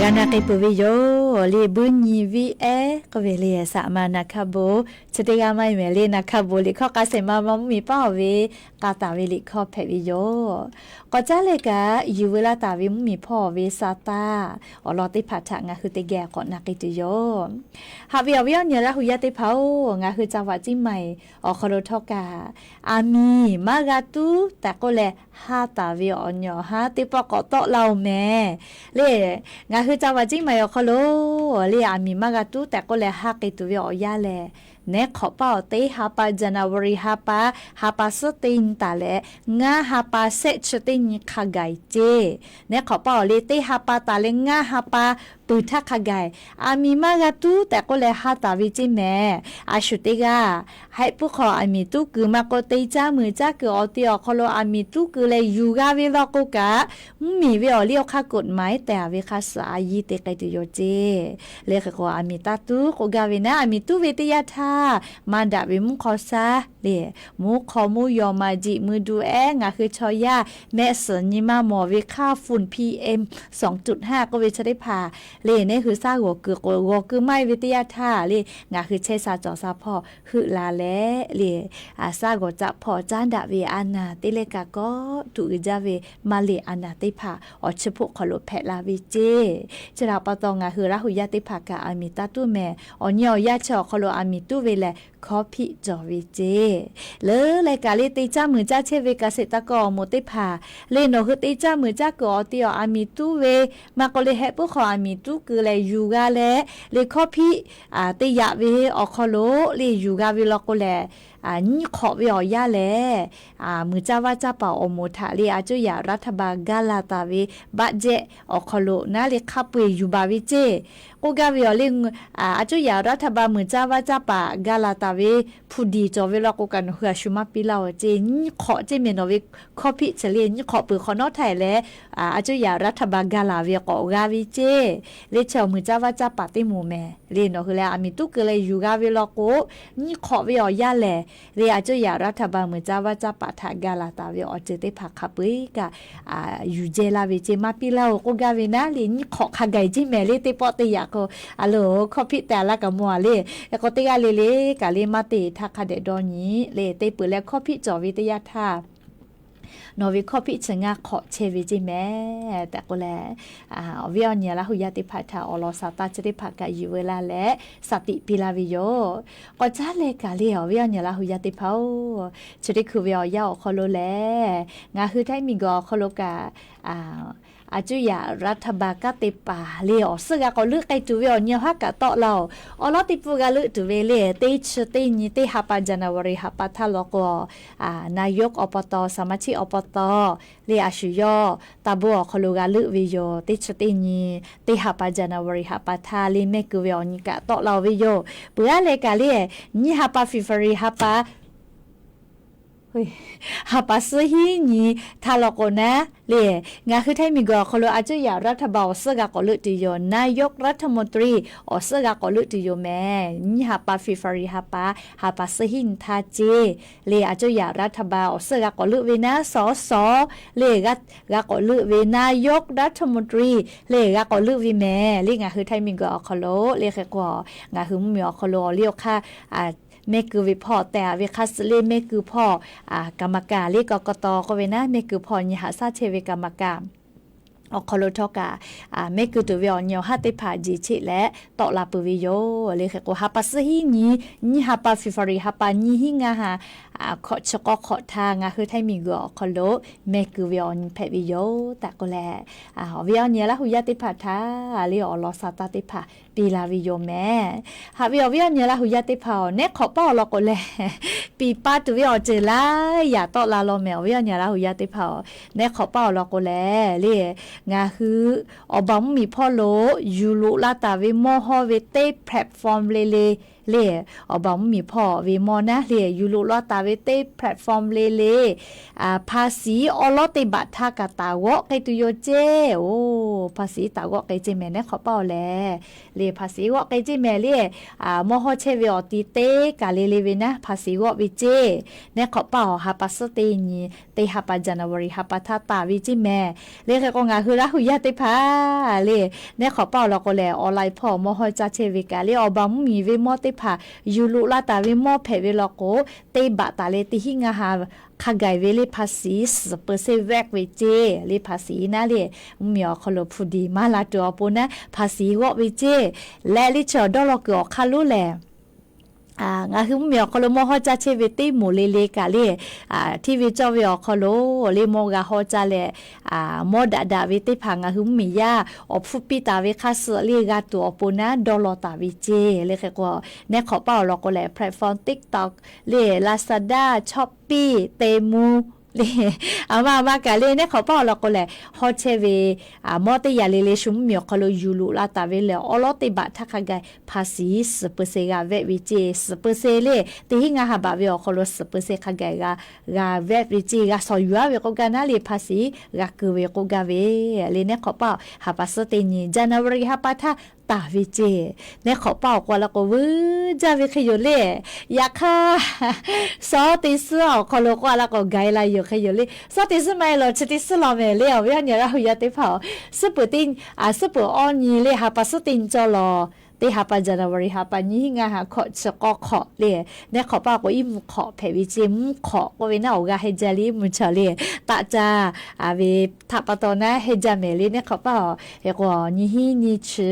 G'a na k'ai peuˬ ve yoˬ le. Buiˇ nyi viˉ ehˉ k'oˆ ve le, saˍ ma naˍ hkaˇ bon chi teˇ g'aˇ maˇ heˆ mehˍ le. Naˍ hkaˇ bon liꞈ hkawˇ k'a shehˍ ma ma mvuhˇmiˬ paˇ ve k'a taˍ ve liꞈ hkawˇ hpehꞈ ve yoˬ. K'awꞈ caˉ leh kaꞈ yuˬ veu laˇ taˍ ve mvuhˇmiˬ hpawˇ ve sa taˇ awˬ lawn teˇ hpaˍ htaꞈ ngaˬ hui teˇ geh k'awꞈ na k'ai tuˬ yoˬ. Haꞈ ve awˬ viˉ awˬ nyi Laˇ hu yaˇ teˇ hpaˍ-oˬ, ngaˬ hui ca vaꞈ ciˉ ma-eˬ awˬ hk'aw lo htawˇ kaꞈ, aˬ miˍ maˇ g'a tuˉ tehꞈ k'oˆ leh ha taˍ ve awˬ nyi awˬ haˉ teˇ pawˆ k'awꞈ tawˆ laˇ-oˬ mehˍ le. Ngaˬ hui ca vaꞈ ciˉ ma-eˬ awˬ hk'aw lo le, aˬ miˍ maˇ g'a tuˉ tehꞈ k'oˆ leh ha k'ai tuˬ ve awˬ yanˇ lehˬ, neˉ hk'awꞈ paˇ awˬ teˇ ha pa January ha pa, ha pa suhˉ teˇ nyi taˍ leh ngaˇ ha pa shehˆ chi teˇ nyi hk'a gaˬ-e ceˇ. Neˉ hk'awꞈ paˇ awˬ le teˇ ha pa taˍ leh ngaˇ ha pa peuˬ htaˇ hk'a gaˬ-e, aˬ miˍ maˇ g'a tuˉ tehꞈ k'oˆ leh ha taˍ ve ceˇ mehˍ. A shu teˇ g'aˇ, hehˆ puiˉ hk'aw aˬ miˍ tuˉ keu maˇ k'oˆ, teˇ caˉ meuꞈ caˉ keu awˬ te awˬ hk'aw lo aˬ miˍ tuˉ keu leh yuˬ g'a ve law k'o kaꞈ, mvuhˇmiˬ ve awˬ liˇ awˬ hk'aˇ กฎหมาย tehˬ ve hk'a suhˍ a yiˇ te k'ai tuˬ yoˬ ceˇ. Leh hk'e k'o, aˬ miˍ taˇ tuˉ k'oˆ gaˇ ve naˉ, aˬ miˍ tuˉ ve teˇ yanˇ htaˇ, maˇ daꞈ ve mvuhˇ hk'aw shaˉ le, mvuhˇ hk'aw mvuhˇ yaw ma jiꞈ mui du ehˉ ngaˬ hui chaw yaˇ mehˆ suhˍ nyi maˇ mawˬ ve hk'aˇ fun P M สองจุดห้า k'oˆ ve chi teˇ hpaˍ le, neˉ hui shaˉ g'awˬ keu k'o, g'awˬ keu maˇ heˆ ve teˇ yanˇ htaˇ le, ngaˬ hui chehˇ sha cawˬ sha hpawˇ heuˆ la leh le, shaˉ g'awˬ caˆ hpawˇ caˉ daꞈ ve a naˬ teˇ leh kaꞈ kawˆ tuꞈ uiˍ jaˇ ve maˇ leꞈ a naˬ teˇ hpaˍ awˬ chi hpoˆ hk'aw lo hpehꞈ la ve ceˇ. Chi htaꞈ pa taw ngaˬ hui Laˇ hu yaˇ teˇ hpaˍ kaꞈ aˬ miˍ taˇ tuˉ mehˍ. Awˬ nyi awˬ yanˇ chi awˬ hk'aw lo aˬ miˍ tuˉ ve lehˬ, hkawˇ hpiˆ cawˬ ve ceˇ. Leuˉ leh kaꞈ le, te caˇ meuꞈ caˇ chehˇ ve kaꞈ sheˍ taˇ kawˆ awˬ moˍ teˇ hpaˍ le, nawˬ hui te caˇ meuꞈ caˇ kuiˬ awˬ te awˬ aˬ miˍ tuˉ ve maˇ k'oˆ le, hehˆ puiˉ hk'aw aˬ miˍ tuˉ keu leh yuˬ g'a leh le, hkawˇ hpiˆ teˇ yaꞈ ve awˬ hk'aw lo le yuˬ g'a ve law k'o lehˬ, nyiˇ hk'awꞈ ve awˬ yanˇ lehˬ, meuꞈ caˇ vaˇ caˇ paˍ awˬ moˍ htaꞈ le, a cuˇ yaꞈ รัฐบาล gaˇ la taˍ ve budget awˬ hk'aw lo naˉ le hk'a peu-eˬ yuˬ baˬ ve ceˇ. K'oˆ gaˇ ve awˬ le, a cuˇ yaꞈ รัฐบาล meuꞈ caˇ vaˇ caˇ paˍ gaˇ la taˍ ve hpu diˍ cawˬ ve law k'o kaꞈ nawˬ hui a shu maˇ piˇ laˇ-oˬ ceˇ. Nyiˇ hk'awꞈ ceˇ mehˍ, nawˬ ve hkawˇ hpiˆ chi le nyiˇ hk'awꞈ peuˬ hk'awꞈ nawˉ htaˇ leh, a cuˇ yaꞈ รัฐบาล gaˇ la ve k'awꞈ g'a ve ceˇ. Le chi awˬ meuꞈ caˇ vaˇ caˇ paˍ teˇ moˍ mehˍ le, nawˬ hui leh aˬ miˍ tuˉ keu leh yuˬ g'a ve law k'o, nyiˇ hk'awꞈ ve awˬ yanˇ lehˬ le, a cuˇ yaꞈ รัฐบาล meuꞈ caˇ vaˇ caˇ paˍ htaꞈ gaˇ la taˍ ve awˬ ceuˬ teˇ hpaˍ hk'a peu-eˬ kaꞈ yuˬ jehˇ laˇ ve ceˇ. Maˇ piˇ laˇ-oˬ k'oˆ gaˇ ve naˉ le, nyiˇ hk'awꞈ hk'a gaˬ-e ceˇ mehˍ le, teˇ pawˆ teˇ yaꞈ k'o, a loˬ hkawˇ hpiˆ te a laˇ kaꞈ mawˬ a le. Hk'e k'o teˇ g'aˇ le le kaꞈ le maˇ te htaˇ hk'a dehꞈ dawˇ nyi le, te peuˬ leh hkawˇ hpiˆ cawˬ ve teˇ yanˇ htaˇ nawˬ ve hkawˇ hpiˆ chi ngaˇ hk'awꞈ chehˇ ve ceˇ mehˍ tehꞈ k'oˆ leh, awˬ viˉ awˬ nyi Laˇ hu yaˇ teˇ hpaˍ htaꞈ awˬ lawn sa taˇ chi teˇ hpaˍ kaꞈ yuˬ veu laˇ leh, saˍ tiꞈ piˇ laˇ ve yoˬ. K'awꞈ caˉ leh kaꞈ le, awˬ viˉ awˬ nyi Laˇ hu yaˇ teˇ hpaˍ-oˬ, chi teˇ hkui ve awˬ yanˇ awˬ hk'aw lo lehˬ, ngaˬ hui htaiˇ miˬguiˬ awˬ hk'aw lo kaꞈ อาจจะ yaꞈ รัฐบาล kanˉ te paˍ le awˬ suhˉ g'a k'awꞈ leuˆ k'ai tuˬ ve awˬ nyi awˬ haˉ kaꞈ tawˆ la-oˬ. Awˬ lawn teˇ pun g'a leuˆ tuˬ ve le, teˇ chi teˇ nyi teˇ ha pa January ha pa htaˇ law k'o, นายกอบต สมาชิกอบต le a shu yawˇ taˇ bon awˬ hk'aw lo g'a leuˆ ve yoˬ. Teˇ chi teˇ nyi teˇ ha pa January ha pa htaˇ le mehˆ keu ve awˬ nyi kaꞈ tawˆ la-oˬ ve yoˬ. Peuˬ aˉ leh kaꞈ le, nyiˇ ha pa February ha pa ha pa suhˉ hiˉ nyi htaˇ law k'o naˉ le, ngaˬ hui htaiˇ miˬguiˬ awˬ hk'aw lo อาจจะ yaꞈ รัฐบาล awˬ suhˉ g'a k'awꞈ leuˆ tuˬ yoˬ. นายกรัฐมนตรี awˬ suhˉ g'a k'awꞈ leuˆ tuˬ yoˬ mehˍ. Nyiˇ ha pa February ha pa, ha pa suhˉ hiˉ nyi htaˇ ceˇ le, อาจจะ yaꞈ รัฐบาล awˬ suhˉ g'a k'awꞈ leuˆ ve naˉ, สส le g'a k'awꞈ leuˆ ve, นายกรัฐมนตรี le g'a k'awꞈ leuˆ ve mehˍ le. Ngaˬ hui htaiˇ miˬguiˬ awˬ hk'aw lo le hk'e k'o, ngaˬ hui mvuhˇmiˬ awˬ hk'aw lo awˬ liˇ awˬ hk'aˇ mehˆ keu ve hpawˇ tehꞈ ve hk'a suh le mehˆ keu hpawˇ, กรรมการ le กกต k'oˆ ve naˉ, mehˆ keu hpawˇ nyi haꞈ shaˉ chehˇ ve กรรมการ awˬ hk'aw lo htawˇ kaꞈ mehˆ keu tuˬ ve awˬ nyi awˬ haˉ teˇ hpaˍ jeˬ cheˆ leh tawˆ la peuˬ ve yoˬ. Le hk'e k'o, ha pa suhˉ hiˉ nyi, nyiˇ ha pa February ha pa nyiˇ hiˉ ngaˇ ha hkawꞈ chi k'awˇ hk'awꞈ htaˇ ngaˬ hui htaiˇ miˬguiˬ awˬ hk'aw lo mehˆ keu ve awˬ nyi hpehꞈ ve yoˬ tehꞈ k'oˆ leh, awˬ viˉ awˬ nyi Laˇ hu yaˇ teˇ hpaˍ htaꞈ le awˬ lawn sa taˇ teˇ hpaˍ piˇ la ve yoˬ mehˍ. Haꞈ ve awˬ viˉ awˬ nyi Laˇ hu yaˇ teˇ hpaˍ-oˬ, neˉ hk'awꞈ paˇ awˬ lawn k'o lehˬ, piˍ pa tuˬ ve awˬ ceuˬ laˇ yaꞈ tawˆ la law mehˍ. Awˬ viˉ awˬ nyi Laˇ hu yaˇ teˇ hpaˍ-oˬ, neˉ hk'awꞈ paˇ awˬ lawn k'o lehˬ le, ngaˬ hui awˬ baˬ mvuhˇmiˬ hpawˇ lo yuˬ loꞈ la taˍ ve mawˇ hawˇ ve teˇ platform le le le, awˬ baˬ mvuhˇmiˬ hpawˇ ve mawˇ naˉ le yuˬ loꞈ la taˍ ve teˇ platform le le, ภาษี awˉ lawˉ teˇ baꞈ htaˇ kaꞈ taˍ g'awˆ k'ai tuˬ yoˬ ceˇ. Oˬ, ภาษี taˍ g'awˆ k'ai ceˇ mehˍ neˉ hk'awꞈ paˇ-oˬ lehˬ. Le ภาษี g'awˆ k'ai ceˇ mehˍ le, mawˇ hawˇ chehˇ ve awˬ ti teˇ kaˬ le le ve naˉ ภาษี g'awˆ ve ceˇ. Neˉ hk'awꞈ paˇ-oˬ, ha pa suhˉ teˇ nyi teˇ ha pa January ha pa htaˇ taˍ ve ceˇ mehˍ. Le hk'e k'o, ngaˬ hui Laˇ hu yaˇ teˇ hpaˍ le, neˉ hk'awꞈ paˇ awˬ lawn k'o lehˬ, online hpawˇ mawˇ hawˇ caˇ chehˇ ve kaꞈ le, awˬ baˬ mvuhˇmiˬ ve mawˇ teˇ hpaˍ yuˬ loꞈ la taˍ ve mawˇ hpehꞈ ve law k'o, teˇ baꞈ taˍ leh teˇ hinˉ ngaˇ ha hk'a gaˬ ve le ภาษี suhˍ peu se vehˆ ve ceˇ. Le ภาษี naˉ le, mvuhˇmiˬ awˬ hk'aw lo hpu diˬ maˇ la tuˬ awˬ pon naˉ ภาษี g'awˆ ve ceˇ. Leh le chi awˬ dawˇ law kuiˬ awˬ hk'aˇ lonˉ lehˬ, ngaˬ hui mvuhˇmiˬ awˬ hk'aw lo mawˇ hawˇ caˇ chehˇ ve teˇ moˍ le le kaꞈ le, hteˇ ve cawˇ ve awˬ hk'aw lo le mawˇ g'a hawˇ caˇ leh, mawˇ daꞈ daꞈ ve teˇ hpaˍ ngaˬ hui mvuhˇmiˬ yaˇ awˬ hpfuhˇ piˇ taˍ ve hk'a suh le g'a tuˬ awˬ pon naˉ dawˇ law taˍ ve ceˇ. Le hk'e k'o, neˉ hk'awꞈ paˇ awˬ lawn k'o lehˬ, platform TikTok le, Lazada, Shopee, Temu le, a ma a ma kaꞈ le neˉ hk'awꞈ paˇ awˬ lawn k'o lehˬ, hawˇ chehˇ ve mawˇ teˇ yaꞈ le le shu mvuhˇmiˬ awˬ hk'aw lo yuˬ loꞈ la taˍ ve lehˬ, awˉ lawˉ teˇ baꞈ htaˇ hk'a gaˬ ภาษี suhˍ peu se g'a vehˆ ve ceˇ. Suhˍ peu se le, teˇ hinˉ ngaˇ ha baꞈ ve awˬ hk'aw lo suhˍ peu se hk'a gaˬ g'a, g'a vehˆ ve ceˇ. G'a shawˍ yuˬ-a ve k'oˆ gaˇ naˉ le ภาษี g'a keu ve k'oˆ gaˇ ve le. Neˉ hk'awꞈ paˇ-oˬ, ha pa suhˉ teˇ nyi January ha pa htaˇ taˍ ve ceˇ. Neˉ hk'awꞈ paˇ-oˬ, k'oˆ a la k'o vuiˬ jaˇ ve hk'e yoˬ le. Yaꞈ hk'aˇ, suhˉ teˇ suhˉ awˬ hk'aw lo k'oˆ a la k'o ga e la yoˬ hk'e yoˬ le. Suhˉ teˇ suhˉ maˇ e lawˬ, chi teˇ suhˉ lawˬ mehˍ le. Awˬ viˉ awˬ nyi Laˇ hu yaˇ teˇ hpaˍ-oˬ, suhˉ peuˬ teˇ, suhˉ peuˬ awˇ nyi le ha pa suhˉ teˇ nyi cawˇ lawˬ, teˇ ha pa January ha pa nyiˇ hinˉ ngaˇ ha hkawꞈ chi k'awˇ hk'awꞈ le. Neˉ hk'awꞈ paˇ k'o iˉ mvuhˇ hk'awꞈ hpehꞈ ve ceˇ. Mvuhˇ hk'awꞈ k'oˆ ve naˉ awˬ g'aˇ hehnˇ jaˇ le, iˉ mvuhˇ chaw le, taˆ caˇ ve htaꞈ pa taw naˉ hehnˇ jaˇ mehˍ le. Neˉ hk'awꞈ paˇ-oˬ, hk'e k'o nyiˇ hinˉ nyiˇ chi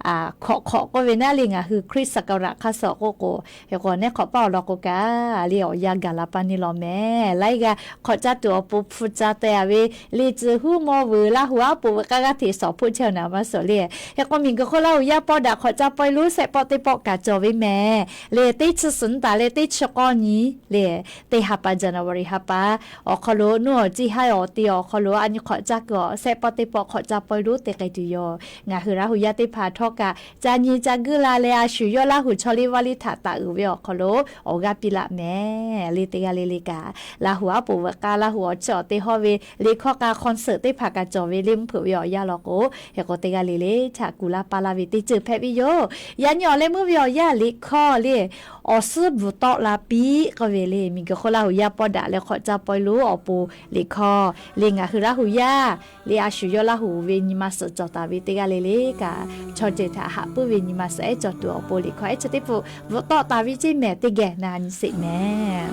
hkawꞈ hk'awꞈ k'oˆ ve naˉ le ngaˬ hui คริสต์ศักราช hk'a suh k'oˆ k'o, hk'e k'o neˉ hk'awꞈ paˇ awˬ lawn k'o kaꞈ le awˬ yanˇ gaˬ la paˇ neˇ law mehˍ. Laiˉ g'aˇ hk'awꞈ caˇ tuˬ awˬ pon hpu ca teh a ve le tcuh huˉ mawˇ vuiˬ Laˇ hu aˉ poꞈ veuꞈ k'aˇ g'aˇ hteꞈ shawˍ hpoˆ chehˇ-oˬ naˍ maˇ suhˍ le. Hk'e k'o miˬguiˬ hk'oˆ Laˇ hu yaˇ pawˆ daꞈ hk'awꞈ caˇ pawehˇ lonˉ sehˆ pawˆ teˇ pawˆ kaꞈ cawˬ ve mehˍ le. Teˇ chi suhˍ nyi taˍ leh teˇ chi k'awˇ nyi le, teˇ ha pa January ha pa awˬ hk'aw lo nuˇ awˬ ciˇ haiˉ awˬ te awˬ hk'aw lo a nyi hk'awꞈ caˇ kuiˬ awˬ sehˆ pawˆ teˇ pawˆ hk'awꞈ caˇ pawehˇ lonˉ te k'ai tuˬ yoˬ. Ngaˬ hui Laˇ hu yaˇ teˇ hpaˍ htawˇ kaꞈ ca nyi ca guiˇ la leh a shu yawˇ Laˇ hu chaw liˇ vaˇ liˇ htaꞈ taˍ uiˍ ve awˬ hk'aw lo awˬ g'aˇ piˇ laˇ mehˍ le. Teˇ g'aˇ le le kaꞈ Laˇ hu aˉ poꞈ veuꞈ k'aˇ Laˇ hu awˬ chiˇ awˬ te hawˇ ve liꞈ hkawˇ k'a concert teˇ hpaˍ kaꞈ cawˬ ve le mvuhˇ hpeuꞈ ve awˬ yanˇ law k'o, hk'e k'o teˇ g'aˇ le le htaꞈ kuˬ laˇ paˇ laˇ ve teˇ ceuˬ hpehꞈ ve yoˬ. Yaꞈ nyi awˬ leh meuˇ ve awˬ yanˇ liꞈ hkawˇ le, awˬ suhˉ bvuhˬ tawˆ la piˇ k'oˆ ve le, miˬguiˬ hk'oˆ Laˇ hu yaˇ pawˆ daꞈ leh hk'awꞈ caˇ pawehˇ lonˉ awˬ pon liꞈ hkawˇ le ngaˬ hui Laˇ hu yaˇ le a shu yawˇ Laˇ hu ve nyi ma suhˍ cawˬ taˍ ve teˇ g'aˇ le le kaꞈ chaw ceuˬ htaꞈ haꞈ puiˉ ve nyi ma suhˍ ehˉ cawˬ tuˬ awˬ pon liꞈ hkawˇ ehˉ chi teˇ pun bvuhˬ tawˆ taˍ ve ceˇ mehˍ. Teˇ geh na nyi sheˍ mehˍ.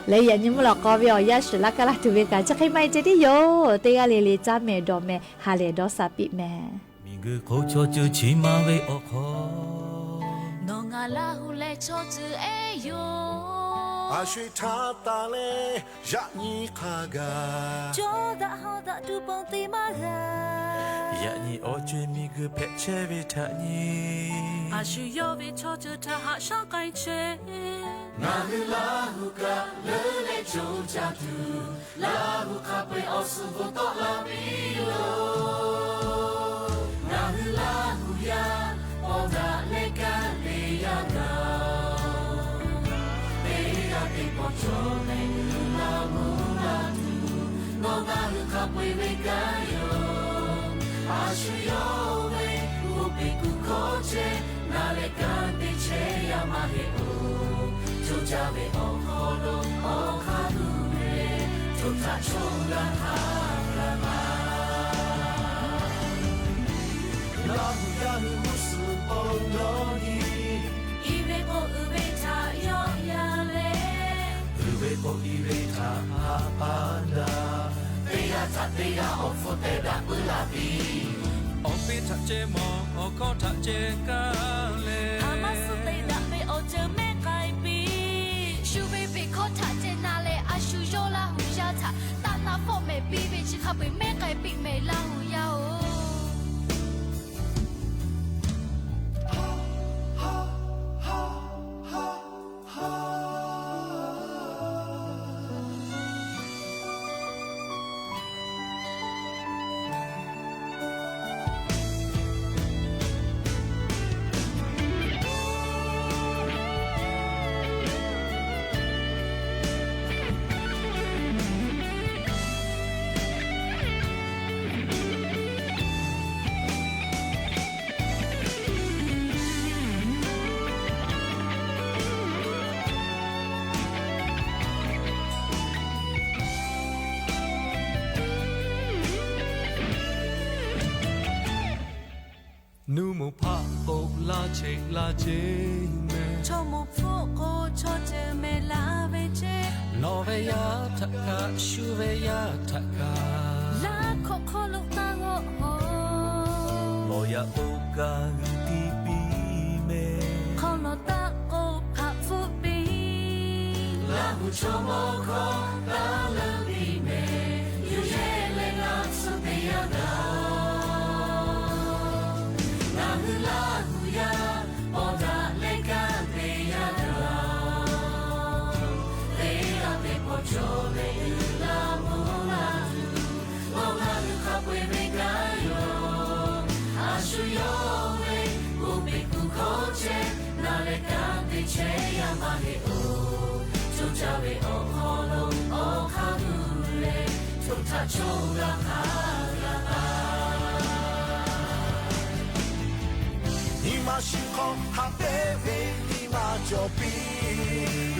Leh yaꞈ nyi mvuhˇ lawꞈ k'aw ve awˬ yanˇ shiˍ laˇ kaˇ laˇ tuˬ ve kaꞈ chi hk'e maˇ heˆ ceh tiˉ yoˬ. Teˇ g'aˇ le le caˇ mehˍ dawˬ mehˍ ha lehˬ dawˇ sha piˇ mehˍ. Miˬguiˬ hk'oˆ chaw ceuˬ chi ma ve awˬ hk'aw, nawˬ ngaˬ Laˇ huˍ leh chaw ceuˬ ehˉ yoˬ. A shu htaˇ taˍ leh yaꞈ nyi hk'a gaˬ, cawˇ daꞈ haw daꞈ tuˬ pon te maˇ g'a. Yaꞈ nyi awˬ co-e miˬguiˬ hpehꞈ chehˇ ve htaꞈ nyi, a shu yawˇ ve chaw ceuˬ htaꞈ haꞈ shaˉ k'ai chehˇ. Ngaˬ hui Laˇ huˍ kaꞈ leuˉ leh co caˇ tuˬ, Laˇ huˍ hk'a peu-eˬ awˬ suhˍ bvuhꞈ tawˆ la piˇ yoˬ. Ngaˬ hui Laˇ huˍ yaˇ paw daꞈ leh kanˉ te yaˇ gaˬ, teˇ g'aˇ teˇ pawˆ cawˬ mehˍ g'uiˬ la mvuhˇ la tuˬ, nawˬ ngaˬ hui hk'a peu-eˬ ve kanˉ yoˬ. A shu yawˇ ve g'oˇ peꞈ kuˬ hkawˇ chehˇ, na leh kanˉ te chehˇ yaˇ maˇ heˆ-oˬ. Co caˇ ve awˬ hk'aw lo awˬ hk'aˇ tuˬ ve co htaꞈ choˇ g'a hk'a g'a ma. Laˇ huˍ yaˇ hui g'uˇ suhˍ paw dawˇ nyi, i ve k'o uiˍ ve htaꞈ yawˆ yan leh, uiˍ ve k'o i ve htaꞈ haꞈ pa daꞈ, teˇ g'aˇ htaꞈ teˇ g'aˇ awˬ hpfuhˇ teh daꞈ puiˉ la piˇ. Awˬ piˇ htaꞈ ceh mawˬ, awˬ hkawˇ htaꞈ ceh kaˇ leh, a maˇ suh te daꞈ ve awˬ ceuˬ mehˉ k'ai piˇ. Shu ve peꞈ hkawˇ htaꞈ ceh na leh, a shu yawˇ Laˇ huˍ yaˇ htaꞈ taˇ na fawˆ mehˍ piˇ ve chi hk'a peu-eˬ mehˉ k'ai piˇ mehˍ Laˇ huˍ yaˇ-oˬ. Nuˇ moˍ hpaˆ k'o laˇ cheꞈ laˇ ceˇ mehˍ. Chaw moˍ hpfuhˆ k'o chaw ceuˬ mehˍ laˇ ve ceˇ. Nawˬ ve yaˇ htaꞈ kaꞈ shu ve yaˇ htaꞈ kaꞈ, laˇ hk'awꞈ hk'aw lo taˇ g'awˆ-oˬ. Lawˬ yaꞈ k'o kaꞈ g'uiˬ tiˇ piˇ mehˍ. Hk'aw lawˬ taˆ k'o hpaꞈ hpfuhˆ piˇ. Laˇ huˍ chaw mawˇ hkawˇ taˇ leuˉ piˇ mehˍ. Yuˬ yehˇ leh ngaˬ tcuhˉ te yaˇ gaˬ, ngaˬ hui Laˇ huˍ yaˇ paw daꞈ leh kanˉ te yaˇ gaˬ, teˇ g'aˇ teˇ pawˆ cawˬ leh uiˍ la mvuhˇ la tuˬ, nawˬ ngaˬ hui hk'a peu-eˬ ve kanˉ yoˬ. A shu yawˇ ve g'oˇ peꞈ kuˬ hkawˇ chehˇ, na leh kanˉ te chehˇ yaˇ maˇ heˆ-oˬ. Co caˇ ve awˬ hk'aw lo awˬ hk'aˇ tuˬ leh co htaꞈ choˇ g'a hk'a g'a taˍ. Nyi ma shiˍ hk'aw haꞈ pehnˇ ve nyi ma cawˬ piˇ.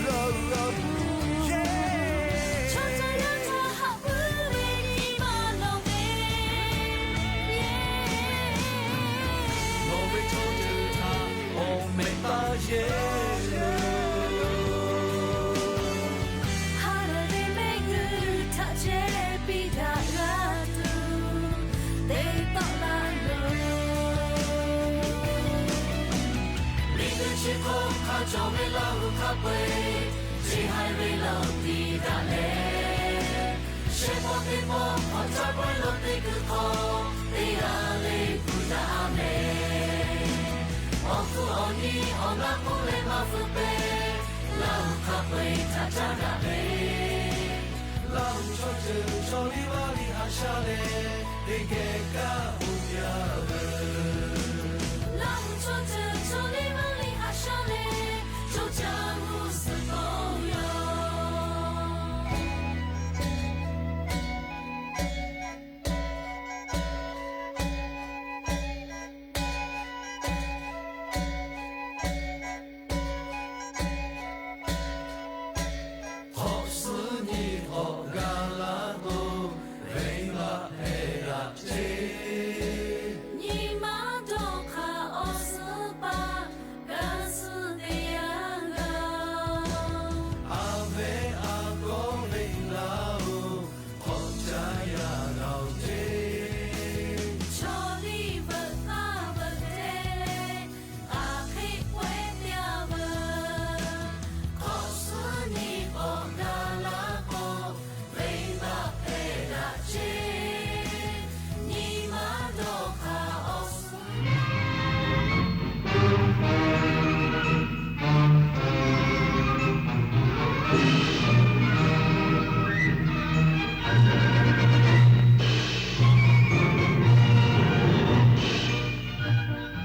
Laˇ huˍ yaˇ, chaw caˇ yaˇ htaꞈ haꞈ puiˉ ve nyi ma lawˬ ve, nawˬ ve chaw ceuˬ htaꞈ awˬ mehˍ taˇ yehˇ. Ha lehˬ ve mehˆ g'uˇ htaꞈ ceh piˇ daꞈ g'a tuˬ te tawˆ la loˬ. Miˬ guiˬ chi hk'oˆ hk'a cawˬ ve Laˇ huˍ hk'a peu-eˬ, chi haiˬ ve lawˬ tiˍ daꞈ leh, shehˆ pawˆ teˇ pawˆ hk'awꞈ caˇ pawehˇ lo teˇ kuiˬ hk'aw teˇ g'aˇ le kuˬ daꞈ-a mehˍ. Awˬ hkuˇ awˬ nyi awˬ g'aˇ k'oˆ leh maˇ feu pehˇ, Laˇ huˍ hk'a peu-eˬ htaꞈ caˇ daꞈ ve, Laˇ huˍ chaw ceuˬ chaw liˇ vaˇ liˇ haꞈ sha leh, teˇ geh kaˇ k'oˆ jaˇ ve. Laˇ huˍ chaw ceuˬ chaw liˇ vaˇ liˇ haꞈ sha leh,